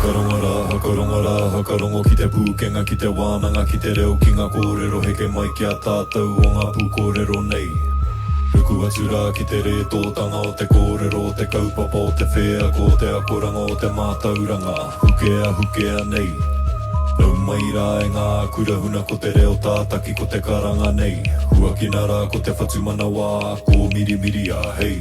Hakarongo rā, hakarongo rā, hakarongo ki te pūkenga, ki te wānanga, ki te reo, ki ngā kōrero heke mai ki a tātou o ngā pūkōrero nei. Ruku atu rā ki te rētōtanga o te kōrero, o te kaupapa, o te wheako, o te akoranga, o te mātauranga, hukea, hukea nei. Nau mai rā e ngā kura huna ko te reo tātaki ko te karanga nei. Huakina rā ko te whatumanawa, kōmirimiria, hei.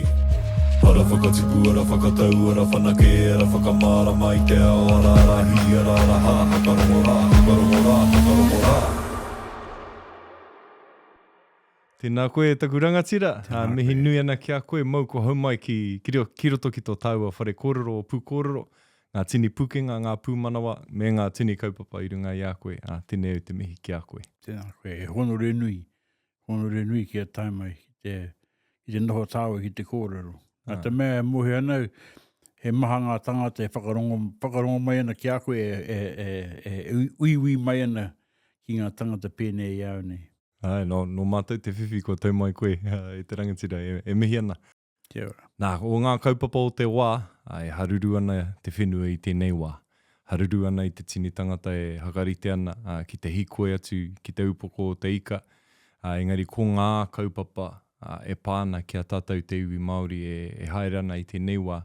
Ara whakatipu, ara whakatau, ara whanake, ara whakamārama i te ao, ara ara hī, ara ara hā, hakarongo rā, hakarongo rā, hakarongo rā. Tēnā koe e taku rangatira, Tēnā mihi koe. nui ana ki a koe, mau ko hau mai ki, ki, ki roto ki tō tāua whare kōrero o Pūkōrero, ngā tini pūkenga, ngā pūmanawa, me ngā tini kaupapa i runga i a koe, ā, tēnei au te mihi ki a koe. Tēnā koe, he hōnore nui, Hōnore nui kia tae mai ki te, ki te noho tāua ki te kōrero. Nā te mea e mōhio ana au, he maha ngā tangata e whakarongo, whakarongo mai ana ki a koe, e, e, e, e uiui mai ana ki ngā tangata pēnei i a au nei. Āe, nō, nō mātou te whiwhi kua tau mai koe e te rangatira, e, e mihi ana. Kia ora. Nā, o ngā kaupapa o te wā, e haruru ana te whenua i tēnei wā. Haruru ana i te tini tangata e hakarite ana ki te hīkoi atu ki te upoko o te ika, engari ko ngā kaupapa e pā ana ki a tātou te iwi Māori e haere ana i tēnei wā.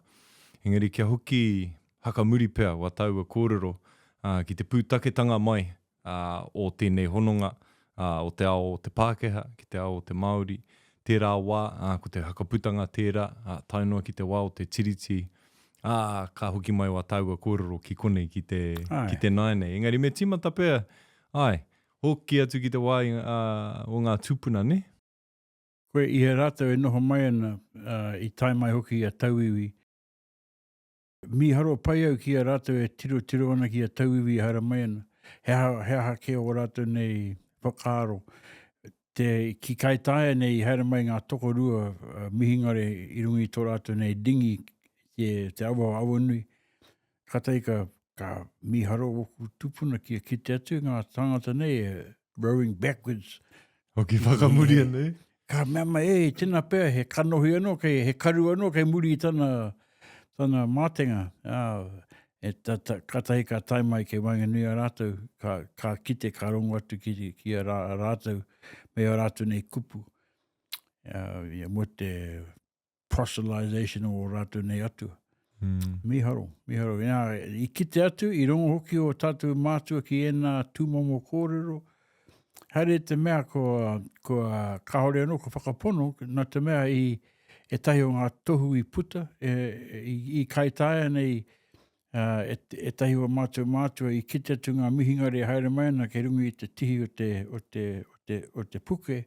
Engari kia hoki hakamuri pea wā tāua kōrero ki te pūtaketanga mai o tēnei hononga o te ao o te Pākehā ki te ao o te Māori. Tērā wā, ko te hakaputanga tērā, tae noa ki te wā o te Tiriti, ā, ka hoki mai wā tāua kōrero ki konei, ki te, ki te nāianei. Engari me tīmata pea, āe, hoki atu ki te wā o ngā tūpuna, nē? Koe, i a rātou e noho mai ana, i tae mai hoki a tauiwi, Mīharo pai au ki a rātou e tirotiro ana ki a tauiwi e haere mai ana. He aha, he aha kē ō rātou nei whakaaro. Te, ki Kaitaia nei i haere mai ngā tokorua uh, mihingare i runga i tō rātou nei dingi te, te awa o Awanui. Kātahi ka, ka mīharo ōku tūpuna kia kite atu ngā tāngata nei e rowing backwards. Hoki whakamuri nei. Ka mea mai, e, tēnā pea, he kanohi anō, kei, he karu anō kei muri i tana, tana mātenga. Ā, e, ta, ta, kātahi ka tae mai kei waenganui a rātou, ka, ka kite, ka rongo atu ki, ki a rā, rātou, me ā rātou nei kupu. Ā, ia, mō te proselytization o ō rātou nei atua. Mm. Mīharo, mīharo. Inā, i kite atu, i rongo hoki o tātou mātua ki ēnā tūmomo kōrero, haere te mea ko, ko kāore anō ko whakapono, nā te mea i ētahi o ngā tohu i puta, e, i, i Kaitaia nei, uh, e, ētahi o mātou mātua i kite atu ngā mihingare e haere mai ana kei runga i te tihi o te, o te, o te, o te puke,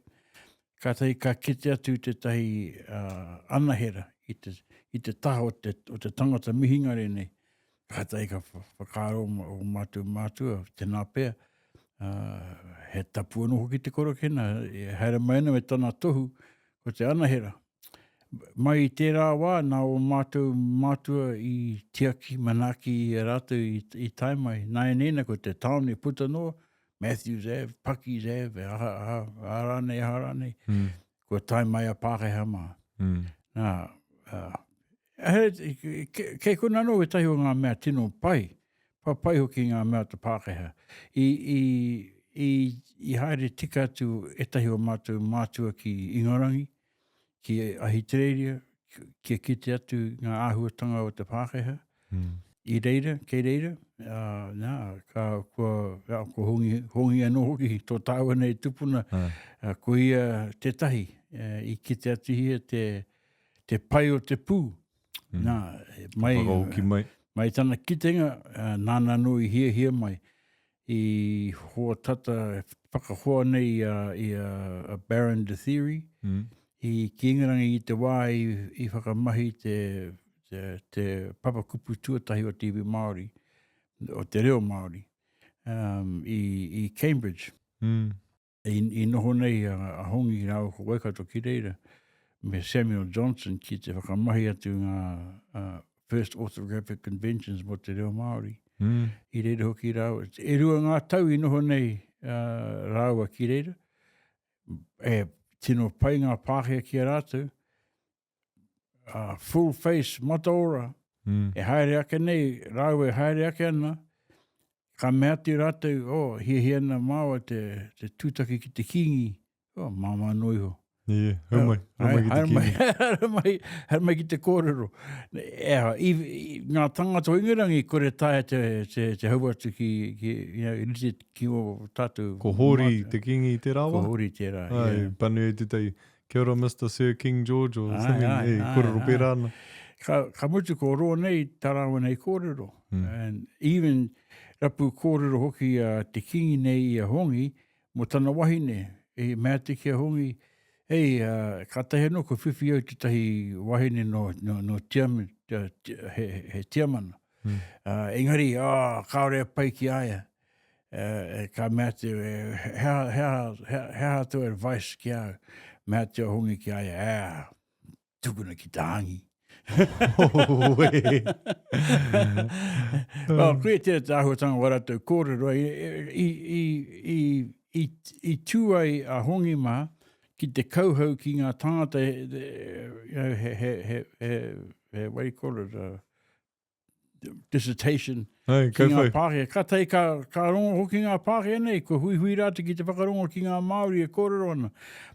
Kātahi ka kite atu tētahi anahera i te, i te taha o te, o te tangata mihingare nei. Kātahi ka whakaaro o mātou mātua, tēnā pea, uh, he tapu anō hoki te korokena, e haere mai ana me tana tohu, ko te anahera. Mai i tērā wā, nā o mātou mātua i tiaki, manaaki i a rātou i, i tae mai. Nāianei nā ko te tāone puta noa, Matthews Ave, Puckeys Ave, aha, aha, aha rānei, aha rānei. Mm. Kua tae mai a Pākehā mā. Mm. Nā, uh, kei kona anō wētahi o ngā mea tino pai, pa pai hoki ngā mea o te Pākehā. I, i, i, i haere tika atu ētahi o mātou mātua ki Ingarangi, ki Ahitereiria, kia kite atu ngā āhuatanga o te Pākehā. Mm. I reira, kei reira, uh, nā, ka, kua, ja, ko hongi, hongi anō hoki tō tāua nei tupuna, uh, ko ia tētahi, uh, i kite atu ia te, te pai o te pū. Mm. Nā, mai, mai. mai tana kitenga, uh, nāna anō i hiahia mai, i hoa tata, whakahoa nei i a, i a, a Baron de Theory, mm. i ki Ingarangi i te wā i, i whakamahi te, te, te papakupu tuatahi o te iwi Māori, o te reo Māori, um, i, i Cambridge. Mm. I, i noho nei a, a Hongi rāua ko Waikato ki reira, me Samuel Johnson ki te whakamahi atu ngā uh, First Orthographic Conventions mō te reo Māori. Mm. I reira hoki rāua. E rua ngā tau i noho nei uh, rāua ki reira. E tino pai ngā Pākehā ki a rātou. Uh, full face mataora. Mm. E haere ake nei, rāua e haere ake ana, ka mea atu rātou, oh, hiahia ana māua te, te tūtaki ki te kīngi. Oh, māmā noa iho. Yeah, hau mai, hau mai ki te kīngi. Haere mai, haere mai ki te kōrero. E, i, i, ngā tangata o Ingarangi kore taea te, te, te hau atu ki, ki, you know, rite ki o tātou. Ko Hōri te kīngi i tērā wā? Ko Hōri tērā, yeah. Ai, panu e tētahi, Kia ora Mister Sir King George or something, ai, ai, e, kōrero pērā ana. Ka, ka mutu ko rō nei tā rāua nei kōrero. Mm. And even rapu kōrero hoki a te kīngi nei i a Hongi mō tana wahine. I mea atu ki a Hongi, hei, uh, kātahi anō ko whiwhi au tētahi wahine no, no, no Tiam, he, he, he Tiamana. Mm. Uh, engari, oh, kāore e pai ki a ia. E, ka mea atu, e, he aha, he aha, he aha, he aha tō advice ki a au? Mea atu a Hongi ki a ia, ea, tukuna ki te hāngi. well, koia tērā te āhuatanga o rātou kōrero, i, i, i, i, i, i tū ai a Hongi mā ki te kauhau ki ngā tāngata, he, he, he, he, he, he, what do you call it, uh, dissertation Hai, ki ngā Pākehā. Kātahi ka, ka rongo hoki ngā Pākehā nei, kua huihui rātou ki te whakarongo ki ngā Māori e kōrero ana.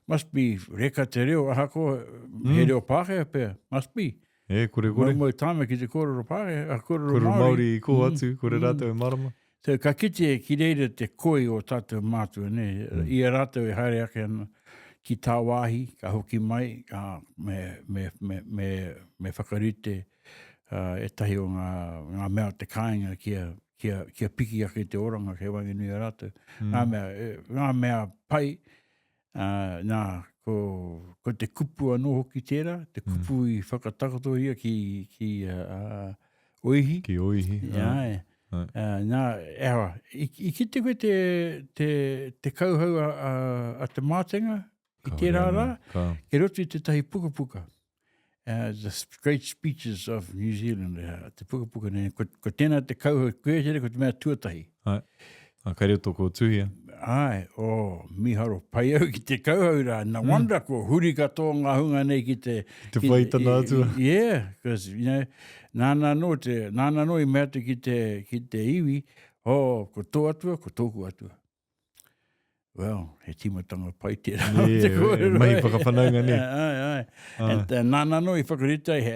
Must be reka te reo, ahakoa mm. he reo Pākehā pea, must be. E, kore kore. Mau mau tāma ki te kōrero Pākehā, a kōrero, kōrero Māori. Māori i kō mm. atu, kore mm. rātou e marama. So, ka kite ki reira te koi o tātou mātua, ne? Mm. I a rātou e haere ake ana ki tāwāhi, ka hoki mai, ka, me, me, me, me, me whakarite uh, ētahi o ngā, ngā mea o te kāinga kia, kia, kia piki ake te oranga kei waenganui a rātou. Mm. Ngā mea, e, ngā mea pai, uh, nā, ko, ko te kupu anō hoki tērā, te mm. kupu mm. i whakatakotohia ki, ki uh, Oihi. Ki Oihi. Jā, e. Uh, nā, ewa, i, i kite koe te, te, te kauhau a, a, a te mātenga i tērā rā, kei roto i tētahi pukapuka. Uh, the Great Speeches of New Zealand, uh, te pukapuka nei, ko, ko tēnā te kauhau, koe tēnā ko te mea tuatahi. Ai, a kei roto ko tuhia. Ai, oh, miharo pai au ki te kauhau rā. Na mm. wonder ko huri katoa ngā hunga nei ki te... Te whai tana atua. Yeah, because, you know, nāna anō te, nāna anō i mea atu ki te, ki te iwi, oh, ko tō atua, ko tōku atua. Well, he tīmatanga pai tērā. Yeah, te kōrero. Mahi whakawhanaunga nei. Ai, ai. And, uh, nāna anō i whakarite he,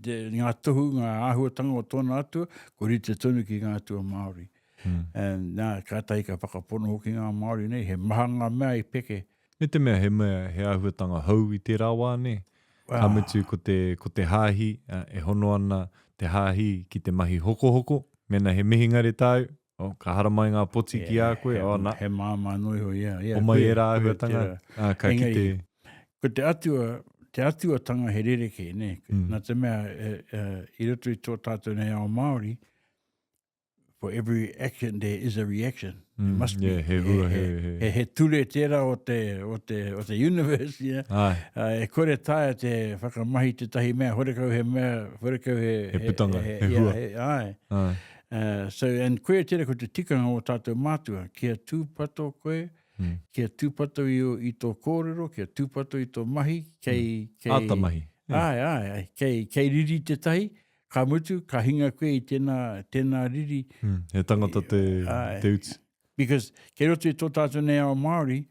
he, ngā tohu, ngā āhuatanga o tōna atua, ko rite tonu ki ngā atua Māori. Mm. And, nā, kātahi ka whakapono hoki ngā Māori nei, he maha ngā mea i peke. Me te mea he mea, he āhuatanga hou i tērā wā, nē? Ka mutu ko te, ko te hāhi, e hono ana te hāhi ki te mahi hokohoko, mēnā he mihingare tāu, Oh, ka haramai ngā poti ki a koe, oh, na. He māmā noa iho, yeah. yeah. Homai ērā āhuatanga, ā, ka kite. Ko te atua, te atuatanga he rerekē, nē. Mm. Nā te mea, e, e, i roto i tō tātou nei ao Māori, for every action there is a reaction. Mm, There must be. Yeah, he hua, he, he, he, he ture tērā o te, o te, o te universe, yeah. Ai. Uh, e kore taea te whakamahi tētahi mea, horekau he mea, horekau he... He putanga, he, he, he hua. Yeah, he, ai. Ai. Uh, so, and koia tērā ko te tikanga o tātou mātua, kia tūpato koe, mm. kia tūpato i, i tō kōrero, kia tūpato i tō mahi, kei... Mm. kei Āta mahi. Yeah. Ai, ai, ai, kei, kei riri tētahi, ka mutu, ka hinga koe i tēnā, tēnā riri. Mm. He tangata te, ai, te utu. Because kei roto i tō tātou nei ao Māori,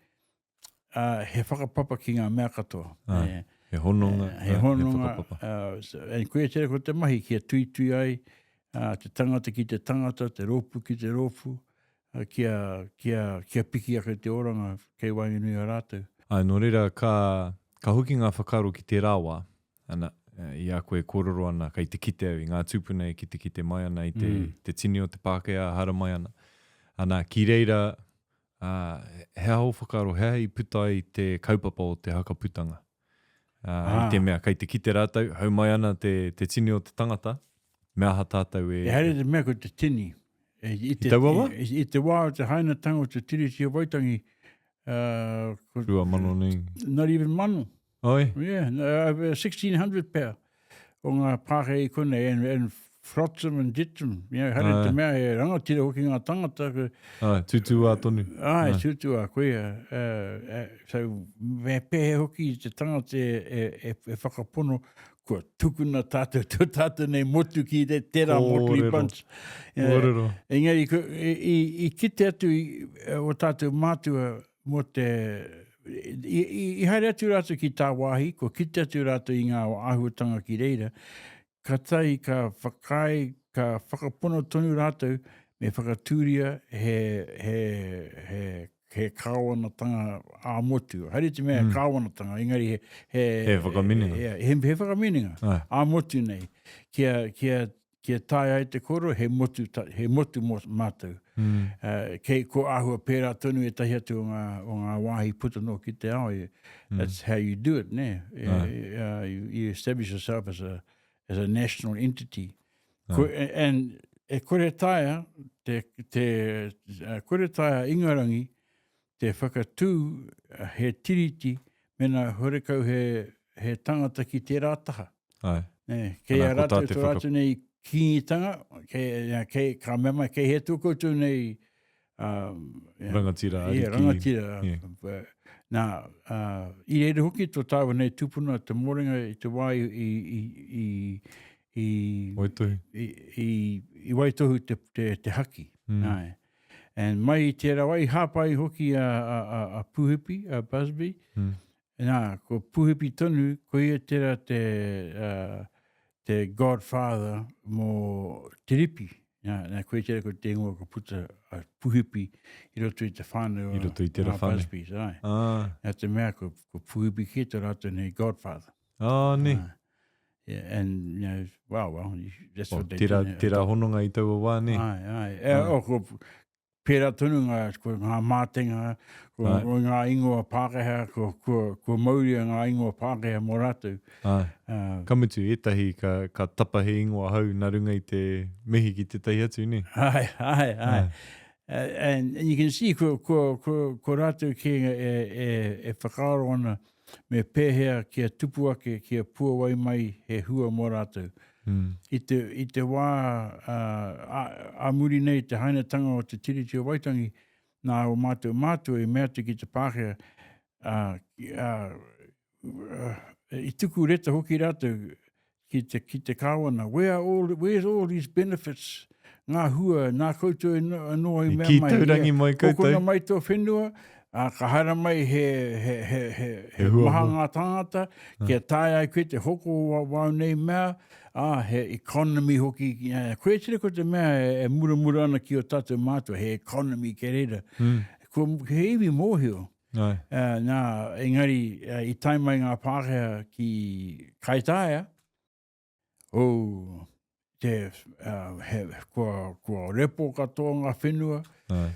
uh, he whakapapa ki ngā mea katoa. Ah, e, he hononga, he hononga, he whakapapa. Uh, so, and koia tērā ko te mahi kia tuitui ai uh, te tangata ki te tangata, te rōpū ki te rōpū, uh, kia, kia, kia piki ake te oranga kei waenganui a rātou. Ai, nō reira, ka, ka hoki ngā whakaaro ki tērā wā, ana, i a koe e kōrero ana, kei te kite au i ngā tūpuna e kitekite mai ana i te, mm. te tini o te Pākehā haramai ana. Ana, ki reira, Ā, he aha ō whakaaro, he aha i puta ai te kaupapa o te haka putanga? Ā, i te mea, kei te kite rātou, hau mai ana te, te tini o te tangata, me aha tātou e... Ehara i te mea ko te tini. I, i te, I taua wā? I, i te wā o te hainatanga o te Tiriti o Waitangi, uh, ko, 2000 nei. Not even mano. Oi? Yeah, uh, 1600 pea o ngā Pākehā i konei, and, and flotsam and jetsam. You know, haere te mea he rangatira hoki ngā tangata. Ai, tūtūā tonu. Ai, tūtūā, koia. Uh, uh, so, me pēhea hoki te tangata e, e, e, e whakapono. kua tukuna tātou, tō tātou nei motu ki te, tērā motley bunch. Kōrero. Engari, i, i, i kite atu i, o tātou mātua mō te, i, i, i haere atu rātou ki tāwāhi, kua kite atu rātou i ngā āhuatanga ki reira, ka tae, ka whakaae, ka whakapono tonu rātou me whakatūria he, he, he, he kāwanatanga ā-motu. Haere te mea mm. kāwanatanga, engari he... He, he whakaminenga. He, he, he whakaminenga ah. ā-motu nei. Kia, kia, kia tae ai te koro, he motu, he motu mō mātou. Mm. Uh, kei ko āhua pērā tonu ētahi atu o ngā, o ngā wāhi puta noa ki te ao. Mm. That's how you do it, ne? Ah. Uh, you, you establish yourself as a, as a national entity. Ko, and e kore taea te, te, kore taea Ingarangi te whakatū he tiriti mena horekau he, he tangata ki tērā taha. Ai. Ne, kei a rātou tō rātou nei kīngitanga, kei, kei, ka mea mai, kei hea tō koutou nei Um, yeah. Rangatira, ariki. Yeah, rangatira. Yeah. Nā, uh, i reira hoki tō tāua nei tupuna te mōrenga i te wā i, i, i, i, i, waitohu. i, i, i waitohu te, te, te haki. Mm. Nā. And mai i tērā wā, i hāpai hoki a, a, a, a Puhipi, a Busby. Mm. Nā, ko Puhipi tonu, ko ia tērā te, uh, te godfather mō Te Ripi. Nā, nā, koia tērā ko te ingoa ko puta a Puhipi i roto i te whānau I roto i tērā whānau. Busbys, ai. Ah. Nā te mea ko, ko Puhipi kē tō rātou nei godfather. Ah, ne. Ah. Yeah, and, you know, well, well, that's oh, what they tērā, did. Tērā hononga i taua wā, ne? Ai, ai. E, ai. Oh, ko, Pērā tonu ngā, ko ngā mātenga, ko, Ai. ko ngā ingoa Pākehā, ko, ko, kua mauria ngā ingoa Pākehā mō rātou. Ai. Uh, ka mutu, ētahi ka, ka tapa he ingoa hou nā runga i te mihi ki tētahi atu, nē? Ai, ai, ai. ai. Uh, and, and you can see ko, ko, ko, ko rātou kē e, e, e whakaaro ana me pēhea kia tupu ake, kia puawai mai he hua mō rātou. Mm. I te, i te wā uh, a, a muri nei te hainatanga o te Tiriti o Waitangi, nā o mātou mātua i mea atu ki te Pākehā, uh, uh, uh, i tuku reta hoki rātou ki te, ki te kāwana, where are all, where's all these benefits, ngā hua, nā koutou anō i mea mai. I kī taurangi mai koutou. Hokona mai tō whenua, ā, ka haere mai he, he, he, he, he maha ngā tāngata, kia taea ai koe te hoko o wāu nei mea, ā, he economy hoki, koe tira ko te mea e, e muramura ana ki o tātou mātua, he economy kei reira. Mm. Ko, he iwi mōhio. Ai. Uh, nā, engari, uh, i tae mai ngā Pākehā ki Kaitaia, oh, te, uh, he, kua, kua repo katoa ngā whenua, Ai.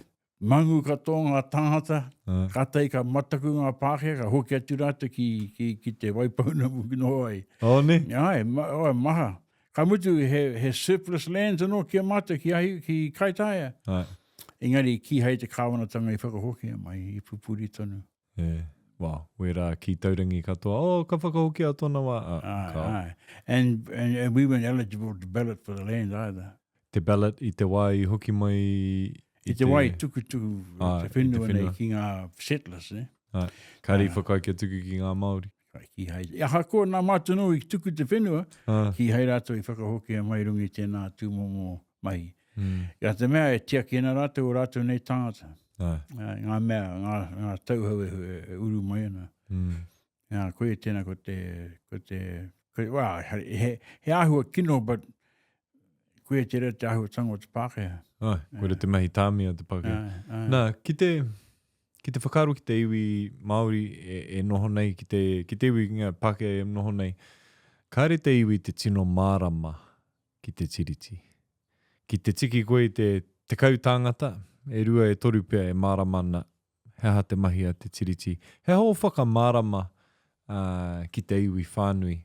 mangu katoa ngā tāngata, Ai. kātahi ka mataku ngā Pākehā, ka hoki atu rātou ki, ki, ki te Waipounamu ki noho ai. Oh, ne? Ai, ma, oh, maha. Ka mutu, he, he surplus lands anō ki a mātou, ki, ahi, ki Kaitaia. Ai. Engari, kīhai te kāwanatanga i whakahokia mai, i pupuri tonu. Yeah. Well, wērā kī taurangi katoa, oh, ka whakahokia tōna wā. Ah, aye, ka. aye. And, and, and we weren't eligible to ballot for the land either. Te ballot i te wā i hoki mai i, I te, te wā i tukutuku te whenua nei ki ngā settlers, eh? Aye. Kāre i whakaae kia tuku ki ngā Māori. Kīhai. Ahakoa nā mātou nō i tuku te whenua, ah. kīhai rātou i whakahokia mai runga i tēnā tūmomo mahi. Mm. I te mea e tiaki ana rātou o rātou nei tāngata. Ai. Ngā mea, ngā, ngā tauhau e, e, e uru mai ana. Mm. Ngā, koia tēnā ko te, ko te, ko, well, he, he āhua kino, but koia tērā te āhuatanga o te Pākehā. Ai, koira te mahi tāmi a te Pākehā. Ai, ai. Nā, ki te, ki te whakaaro ki te iwi Māori e, e noho nei, ki te, ki te iwi ngā Pākehā e noho nei, kāre te iwi te tino mārama ki te Tiriti. Ki te tiki koe i te 10 tāngata, e rua e toru pea e mārama ana he aha te mahi a te Tiriti. He aha ō whakamārama ki te iwi whānui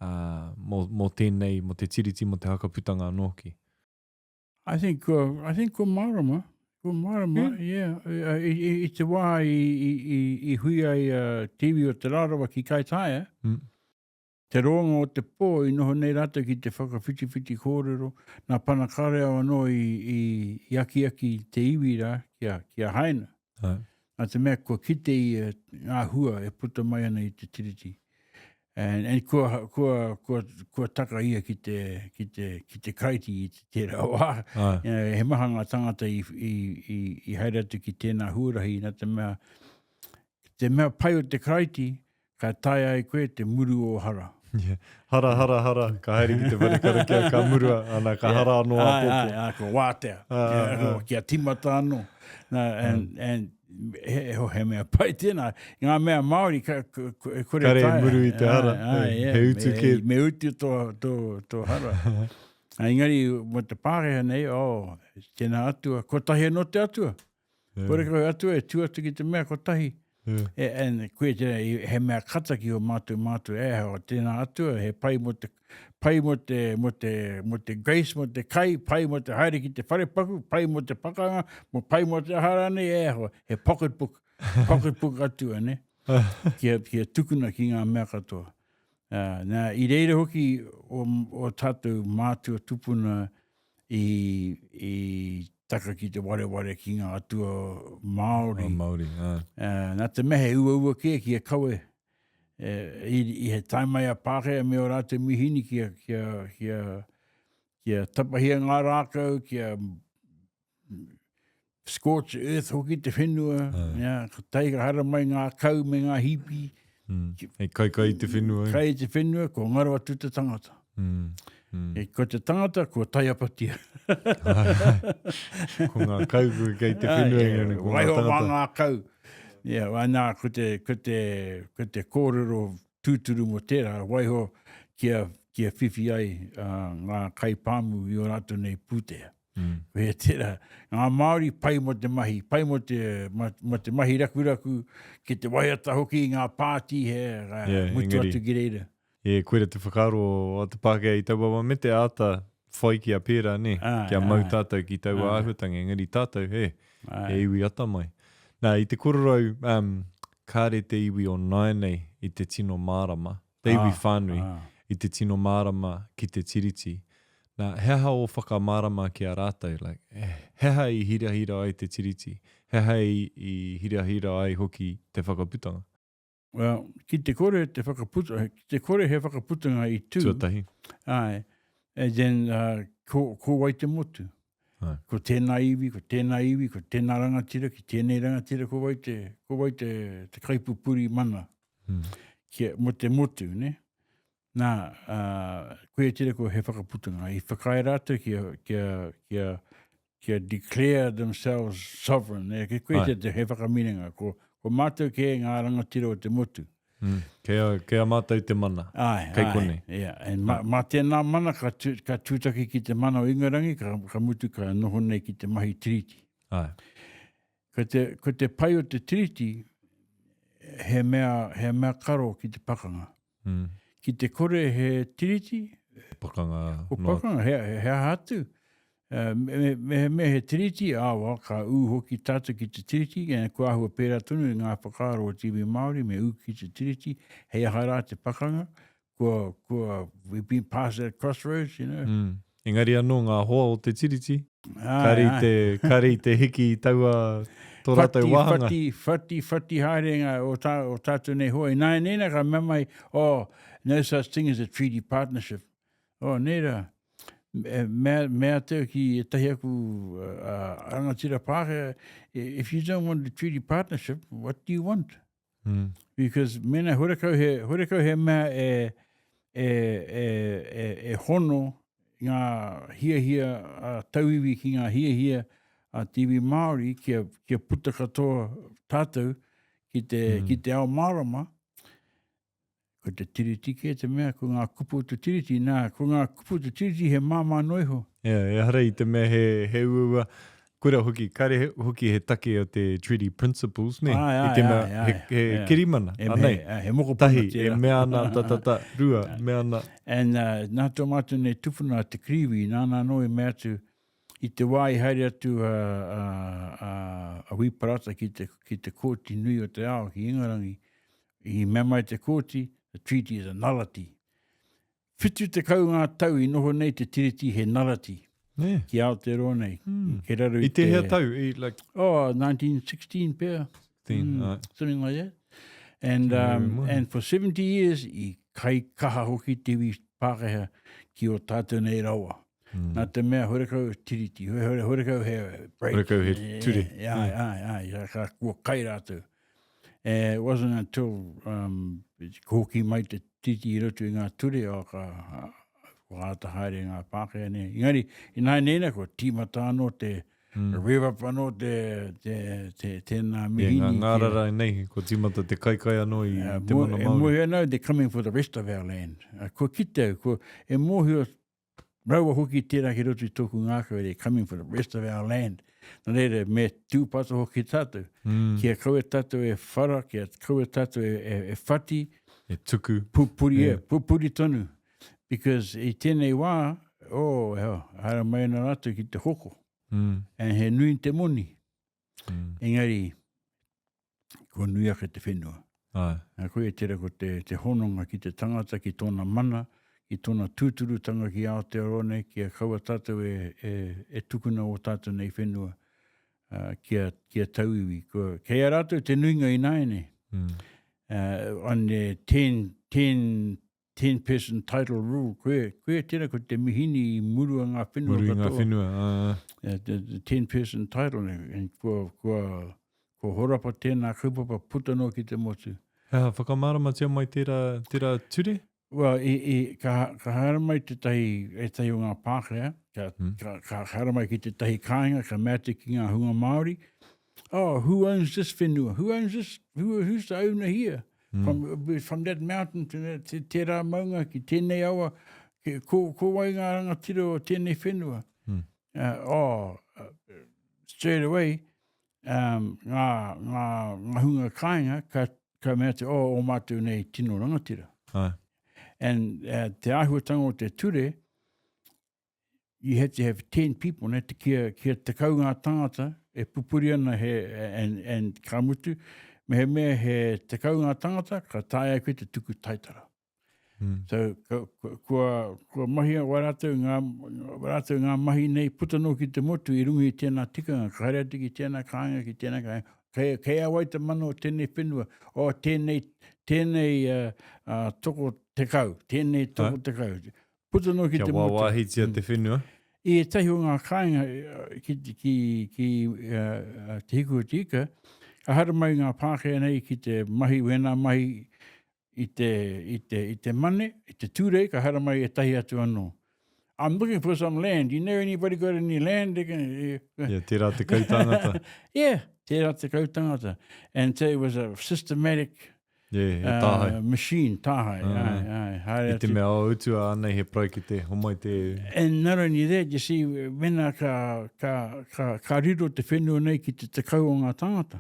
mō, mō tēnei, mō te Tiriti, mō te Hakaputanga anō hoki? I think kua, I think kua mārama. Kua mārama, yeah. yeah. I, i, i te wā i, i, i, i hui ai uh, te iwi o Te Rarawa ki Kaitaia, mm. Te roanga o te pō i noho nei rātou ki te whakawhitiwhiti kōrero, nā Panakareao anō i, i, i akiaki te iwi rā kia, kia haina. Ai. Nā te mea kua kite ia ngā hua e puta mai ana i te tiriti. And, and kua, kua, kua, kua taka ia ki te, ki te, ki te Karaiti i te tērā wā. Ai. You know, he maha ngā tangata i, i, i, i haere atu ki tēnā huarahi, nā te mea, te mea pai o te Karaiti, ka taea ai koe te muru o hara. Yeah. Hara, hara, hara, ka haere ki te whare karakia, ka murua, ana, ka hara anō Ai, āpōpō. ai, ai, ko wātea. Ai, ai, ai. Kia timata anō. Na, and, and he, he mea pai tēnā. Ngā mea Māori, ka, ka, ka, e kore Kare e taea. muru i te hara. Ai, ai, yeah. He utu me, kē. Me utu tō, tō, tō hara. Engari, mo te Pākehā nei, oh, tēnā atua, kotahi anō te atua. Yeah. Kore koe atua e tū atu ki te mea kotahi. Yeah. E, and koe tēnā, he mea kata ki o mātou mātou, e, o tēnā atua, he pai mo te, pai mo te, mo te, mo te grace, mo te kai, pai mo te haere ki te wharepaku, pai mo te pakanga, mo pai mo te aha rānei, e, ho, he pocketbook, pocketbook atua, ne? kia, kia tukuna ki ngā mea katoa. Uh, nā, i reira hoki o, o tātou mātua tupuna i, i taka ki te wareware ki ngā atua Māori. Oh, Māori, ā. Uh, nā te mea he uaua kē ki a kawe, e, i, i he tae mai a Pākehā me ō rātou mihini kia, kia, kia, kia tapahia ngā rākau, kia scorch earth hoki te whenua, Ai. yeah, ka tae ka haramai ngā kau me ngā hipi. Mm. Hei kaikai i te whenua. Eh? Kai i te whenua, ko ngaro atu te tangata. Mm. Mm. E, ko te tangata, ko taiapatia. ko ngā kau kei te whenua, engari ko ngā Waiho tangata. mā ngā kau. Yeah, nā, ko te, ko te, ko te kōrero tūturu mō tērā, waiho kia, kia whiwhi ai uh, ngā kaipāmu i ō rātou nei pūtea. Mm. Ko hea tērā, ngā Māori pai mō te mahi, pai mō te, mō, mō te mahi rakuraku, ki te waiata hoki i ngā pāti, he, Yeah, mutu engari- atu ki reira. Yeah, koira te whakaaro o te Pākehā i taua wā, me te āta whai kia pērā, nē, Āe, kia mau āe. tātou ki taua Āe. āhuatanga, engari tātou, he, Āe. he iwi atamai. Nā, i te kororau, um, kāre te iwi o nāianei i te tino mārama, te iwi Ah, whānui, ah. i te tino mārama ki te Tiriti. Nā, he aha ō whakamārama ki a rātou, like, he aha i hirahira ai te Tiriti? He aha i, i hirahira ai hoki te whakaputanga? Well, ki te kore te whakaputa, ki te kore he whakaputanga i tū. Tuatahi. Āe. And then, uh, ko, ko wai te motu? Āe. Ko tēnā iwi, ko tēnā iwi, ko tēnā rangatira, ki tēnei rangatira, ko wai te, ko wai te, te kaipupuri mana. Mm. Kia, mo te motu, ne? Nā, uh, koia tira ko he whakaputanga. I whakaae rātou kia, kia, kia, kia declare themselves sovereign. E, ke koia te he whakaminenga. Ko, ko mātou kē ngā rangatira o te motu. Mm. Kei a, kei a mātou te mana. Ai, kei ai, konei. Yeah. And ma, mā tēnā mana ka, tu, ka tūtaki ki te mana o Ingarangi, ka, ka mutu ka noho nei ki te mahi tiriti. Ai. Ko te, ko te pai o te tiriti, he mea, he mea karo ki te pakanga. Mm. Ki te kore he tiriti, pakanga ko pakanga, he, he aha atu. Uh, me, me, me he tiriti, ā, ka ū hoki tātou ki te tiriti, e, kua āhua pērā tonu i ngā whakaaro o te iwi Māori, me ū ki te tiriti, hei aha rā te pakanga, kua, kua, we've been past that crossroads, you know. Mm. Engari anō ngā hoa o te tiriti, kāre i te, kāre i te hiki i taua, tō rātou wāhanga. Whati, whati, whati haere ngā o, tā, o tātou nei hoa. Ināianei nā ka mea mai, oh, no such thing as a treaty partnership. Oh, nei rā, mea, mea atu ki ētahi aku uh, rangatira Pākehā, if you don't want a treaty partnership, what do you want? Mm. Because mena horekau he, horekau he mea e, e, e, e, e hono ngā hiahia a tauiwi ki ngā hiahia a te iwi Māori kia, kia puta katoa tātou ki te, mm. ki te ao mārama, ko te tiriti kē te mea, ko ngā kupu o te tiriti, nā, ko ngā kupu o te tiriti he māmā noa iho. Yeah, ehara i te mea he, he uaua, koira hoki, kare hoki he take o te Treaty Principles, ne? Ai, ai, I te mea, ai, ai, he, he yeah. kirimana, e, anei. He, he mokopuna Tahi, tērā. e mea ana, ta, ta, ta, rua, mea ana. And uh, nā tō mātou nei tupuna a Te Kiriwi, nāna anō i mea atu, i te wā i haere atu a, a, a, a Wi Parata ki te, ki te kōti nui o te ao, ki Ingarangi, i mea mai te kōti, the treaty is a nullity. 70 ngā tau i noho nei te tiriti he narati Yeah. ki Aotearoa nei. Mm. Kei raro i, I tēhea tau? I, like, Oh, 1916 pea. 16, Mm, right. Something like that. And, Very um, much. and for 70 years, i Kai kaha hoki te iwi Pākehā ki ō tātou nei rawa. Mm. Nā te mea horekau tiriti, hore, horekau he break. Horekau he ture. Ai, ai, ai, ai, ka kua kai rātou. Eh, it wasn't until um, hoki mai te tiriti i roto i ngā ture, o ka, kua āta haere ngā Pākehā nei. Engari, ināianei nei, kua tīmata anō te, mm. rev up anō te, te, te, tēnā mihini. Yeah, ngā ngārara nei, kua tīmata te kaikai anō i uh, te mana Māori. E mōhio ana au, they're coming for the rest of our land. Uh, kua kite au, kua, e mōhio raua hoki tērā ki roto i tōku ngākau, they're coming for the rest of our land. Nā reira, me tūpato hoki tātou. Mm. Kia kaua tātou e whara, kia kaua tātou e, e, e whati. E tuku. Pupuri, yeah. pupuri tonu. Because i tēnei wā, oh, hell, haere mai ana rātou ki te hoko. Mm. And he nui te moni. Mm. Engari, kua nui ake te whenua. Ai. Nā, koia tērā ko te, te hononga ki te tangata, ki tōna mana, ki tōna tūturutanga ki Aotearoa nei, kia kaua tātou e, e, e tukuna ō tātou nei whenua uh, kia, kia tauiwi. Kua, kei a rātou te nuinga ināianei. Mm. Uh, on the 10, 10, 10 person title rule, koe, koe tera ko te mihini i murua ngā whenua Muru i katoa. ngā whenua, ā. Uh, the, the 10 person title, and kua, kua, kua horapa tēnā kaupapa puta noa ki te motu. He aha, whakamāramatia mai tērā, tērā ture? Well, i, i, ka, ka haere mai tētahi, ētahi o ngā Pākehā, ka, Mm. ka, ka haere mai ki tētahi kāinga, ka mea atu ki ngā hunga Māori, oh, who owns this whenua? Who owns this? Who, who's the owner here? Mm. From, from that mountain to that, te, tērā maunga ki tēnei awa, ki, ko, ko wai ngā rangatira o tēnei whenua? Mm. Uh, oh, uh, straight away, um, ngā, ngā, ngā hunga kāinga, ka, ka mea atu, oh, o mātou nei tino rangatira. Ai. And uh, te āhuatanga o te ture, you had to have 10 people, ne, te kia, kia tekau ngā tangata e pupuri ana he, and, and ka mutu, mehemea he tekau ngā tangata, ka taea koe te tuku taitara. Mm. So, ka, kua, kua mahia wā rātou ngā, wā rātou ngā mahi nei puta noa ki te motu i runga i tēnā tikanga, ka haere atu ki tēnā kāinga, ki tēnā kāinga, kei, kei a wai te mana o tēnei whenua, o tēnei, tēnei uh, uh, toko tekau, tēnei toko tekau. Puta noa ki Kia te motu. wāwāhitia te whenua. I ētahi o ngā kāinga ki, ki, ki uh, Te Hiku o Te Ika, ka haere mai ngā Pākehā nei ki te mahi wēnā mahi i te, i te, i te mane, i te tūrei, ka haere mai ētahi atu anō. I'm looking for some land. You know anybody got any land? They can, Yeah, tērā te kautangata. yeah, tērā te kautangata. And so it was a systematic Yeah, he tāhae. Uh, machine, tāhae, uh, ai, ai. Haere I te mea o utua anei he paraikete, homai te... And not only that, you see, mena ka, ka, ka, ka riro te whenua nei ki te tekau o ngā tāngata.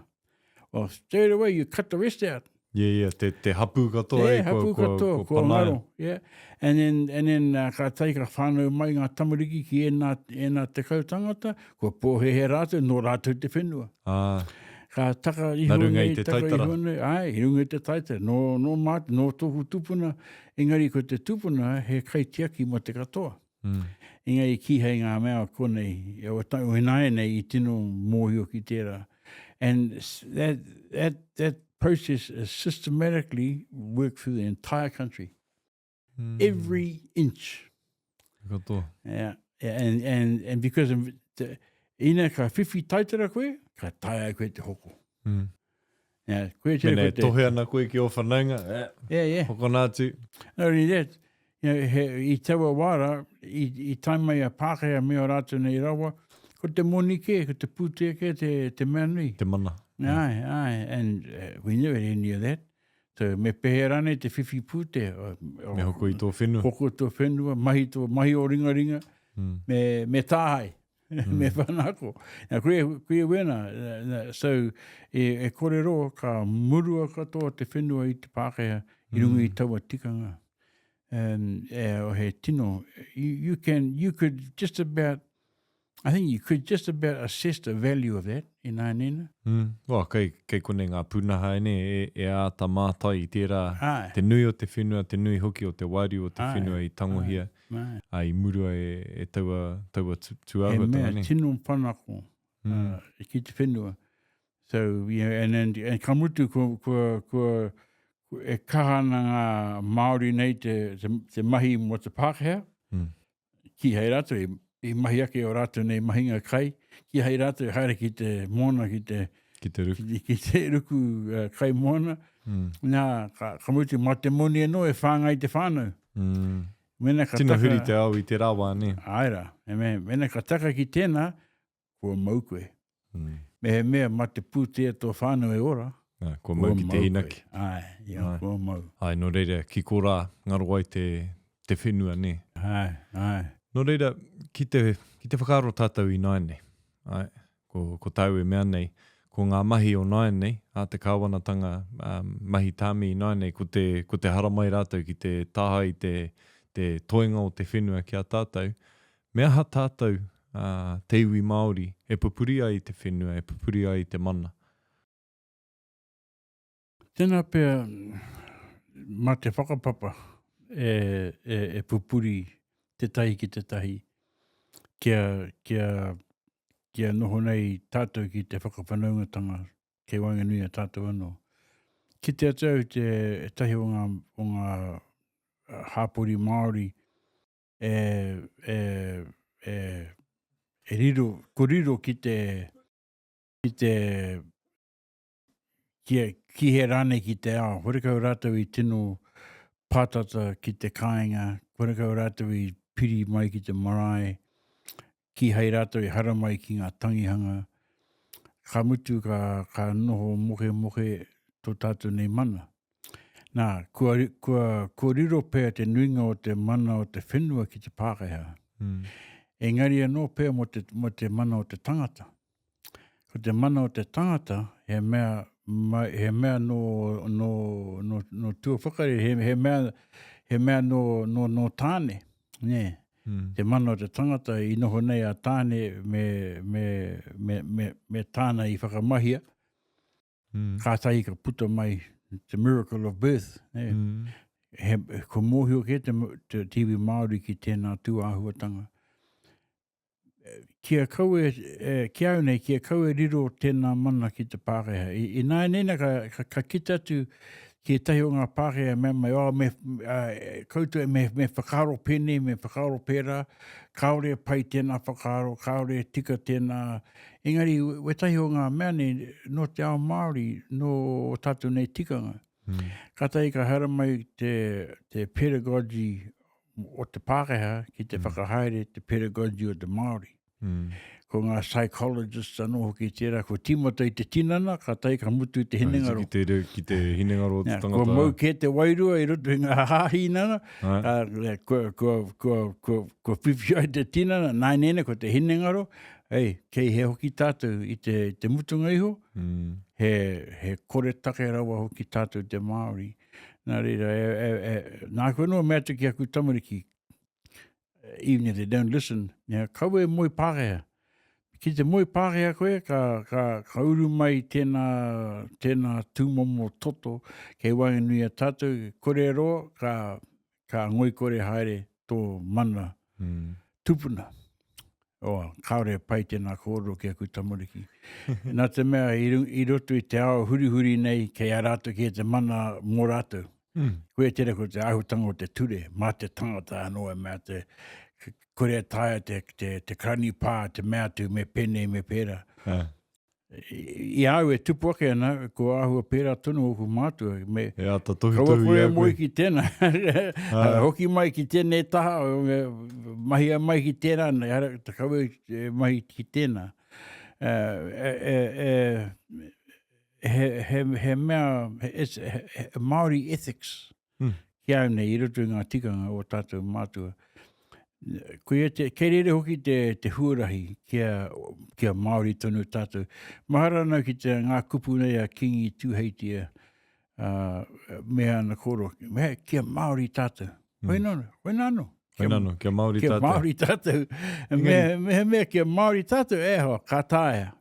Well, straight away, you cut the rest out. Yeah, yeah, te, te hapū katoa, yeah, eh, kua, hapū kua, katoa, kua, kua panaia. ngaro, yeah. And then, and then uh, ka tai ka whānau mai ngā tamariki ki ēnā, ēnā tekau tangata, kua pōhehe rātou, nō rātou te whenua. Ah. Ka taka iho Nā runga nei, i te taka taitara. iho nei, āe, i runga i te taitara, nō, nō mātou, nō tōku tupuna, engari ko te tupuna he kaitiaki mō te katoa. Mm. Engari kīhai ngā mea o konei, o ta, o ināianei i tino mōhio ki tērā. And that, that, that process is systematically worked through the entire country. Mm. Every inch. Katoa. Yeah. And, and, and because of te, ina ka whiwhi taitara koe, ka taea koe te hoko. Mm. Yeah, koe te, Mena koe e te, tohe ana koe ki ō whanaunga, eh, yeah, yeah. hokona atu. Not only that, you know, he, i taua wāra, i, i tae mai a Pākehā me ō rātou nei rawa, ko te moni kē, ko te pūtea kē te, te mea nui. Te mana. Aye, aye, and uh, we never had any of that. So, me pēhea rānei te whiwhi pūtea? Me hoko i tō whenua. Hoko tō whenua, mahi tō, mahi o ringaringa, mm. me, me tāhai, mm. me whanako. Nā, koe, koe wena, so, e, e kore rō, ka murua katoa te whenua i te Pākehā, i runga mm. i taua tikanga. Um, e, he tino, you, you can, you could just about I think you could just about assess the value of that in ānena. Mm. Well, kei, kei konei ngā pūnaha ene e, e āta mātai i tērā, Ai. te nui o te whenua, te nui hoki o te wāriu o te Ai. whenua i tangohia, Ai. ā, i murua e, e taua, taua tu, He tūāhuatanga mea nei. tino panako Mm. uh, ki te whenua. So, you know, and, and, and ka mutu kua, kua, kua, E kaha ana ngā Māori nei te, te, te mahi mō te Pākehā, mm. kīhai rātou i, i mahi ake o rātou nei mahinga kai, kīhai rātou i haere ki te moana, ki te, ki te ruku, ki, ki te ruku uh, kai moana. Mm. Nā, ka, ka mutu, mā te moni anō e whāngai te whānau. Mm. Mena ka Tino taka, huri te ao i tērā wā, nē? Āe rā. Me, mena ka taka ki tēnā, kua mau koe. Mm. Mehemea mā te pūtea tō whānau e ora, Nā, kua mau ki te hinaki. Āe, ia, Āe. kua mau. Āe, nō reira, ki korā, ngaro ai te, te whenua, nē? Āe, āe. Nō reira, ki te, ki te whakaaro tātou ināianei, āe, ko, ko tāu e mea nei, ko ngā mahi o nāianei, a te kāwanatanga, ā, mahi tāmi ināianei, ko te, ko te haramai rātou ki te tahae i te, te toenga o te whenua ki a tātou, Me aha tātou, ā, te iwi Māori, e pupuri ai i te whenua, e pupuri ai i te mana? Tēnā pea, mā te whakapapa e, e, e pupuri tētahi ki tētahi, kia, kia, kia noho nei tātou ki te whakawhanaungatanga kei waenganui i a tātou anō. Kite atu au te ētahi o ngā, o ngā hāpori Māori e, e, e, e riro, ko riro ki te, ki te, ki, ki he rānei ki te ao. Horekau rātou i tino pātata ki te kāinga, horekau rātou i piri mai ki te marae, kīhai rātou i haramai ki ngā tangihanga. Ka mutu ka, ka noho mokemoke tō tātou nei mana. Nā, kua, kua, kua riro pea te nuinga o te mana o te whenua ki te Pākehā. Mm. Engari anō pea mō te, mō te mana o te tangata. Ko te mana o te tangata, he mea, ma, he mea nō, nō, nō, nō tuawhakarere, he, he mea, he mea nō, nō, nō Tāne. Nē. Mm. Te mana o te tangata i noho nei a Tāne me, me, me, me, me tāna i whakamahia. Mm. Kātahi ka puta mai the miracle of birth. Ne? Mm. He, ko mōhio kē te, te, te iwi Māori ki tēnā tū āhuatanga. Kia kaua, e, ki au nei, kia kaua riro tēnā mana ki te Pākehā. I, i nāianei nā, ka, ka, ka kite atu ki ētahi o ngā Pākehā mea mai, oh, me, uh, koutou me, me whakaaro pēnei, me whakaaro pērā, kāore e pai tēnā whakaaro, kāore e tika tēnā Engari, wetahi o ngā mea nei, nō te ao Māori, nō o tātou nei tikanga. Mm. Kātahi ka haere mai te, te pedagogy o te Pākehā ki te mm. whakahaere te pedagogy o te Māori. Mm. Ko ngā psychologists anō hoki tērā, ko tīmata i te tinana, kātahi ka mutu i te hinengaro. Ki te, ki te hinengaro o te tangata. Kua mau kē te wairua i roto i ngā hāhinana, kua, kua, kua, kua, kua whiwhi ai te tinana, nāineine ko te hinengaro, Ei, kei hea hoki tātou i te, te mutunga iho, mm. he, he koretake rawa hoki tātou te Māori. Nā reira, e, e, e, nāku anō mea atu ki aku tamariki, even if they don't listen, yeah, kaua e moe Pākehā. Ki te moe Pākehā koe, ka, ka, ka uru mai tēnā, tēnā tūmomo toto kei waenganui a tātou, kore roa, ka, ka ngoikore haere tō mana mm. tupuna. Oh, kāore e pai tēnā kōrero ki aku tamariki. Nā te mea, i, i roto i te ao hurihuri nei, kei a rātou kē te mana mō rātou. Mm. Koia tērā ko te āhutanga o te ture, mā te tangata anō e mea te, kore e taea te, te, te karani pā, te mea atu me pēnei me pērā. Ah. I a au e tupu ake ana, ko āhua pērā tonu ōku mātua. Me, e āta tohutohu i a koe. Kaua koe e moe ki tēnā. Hoki mai ki tēnei taha, mahia mai ki tērā, ehara, kaua e mahi ki tēnā. E, e, e, he, he, he mea, it's, he, he, Māori ethics. Mm. Ki au nei, i roto i ngā tikanga o tātou mātua. Koia te, kei reira hoki te, te huarahi kia, kia Māori tonu tātou. Mahara ana ki te ngā kupu nei a Kingi Tūheitia, uh, me ana kōrero, me, kia Māori tātou. Mm. Koina, koina anō. Koina anō, kia Māori kia tātou. Kia Māori tātou. Me, me, me, kia Māori tātou, e hoa, ka taea.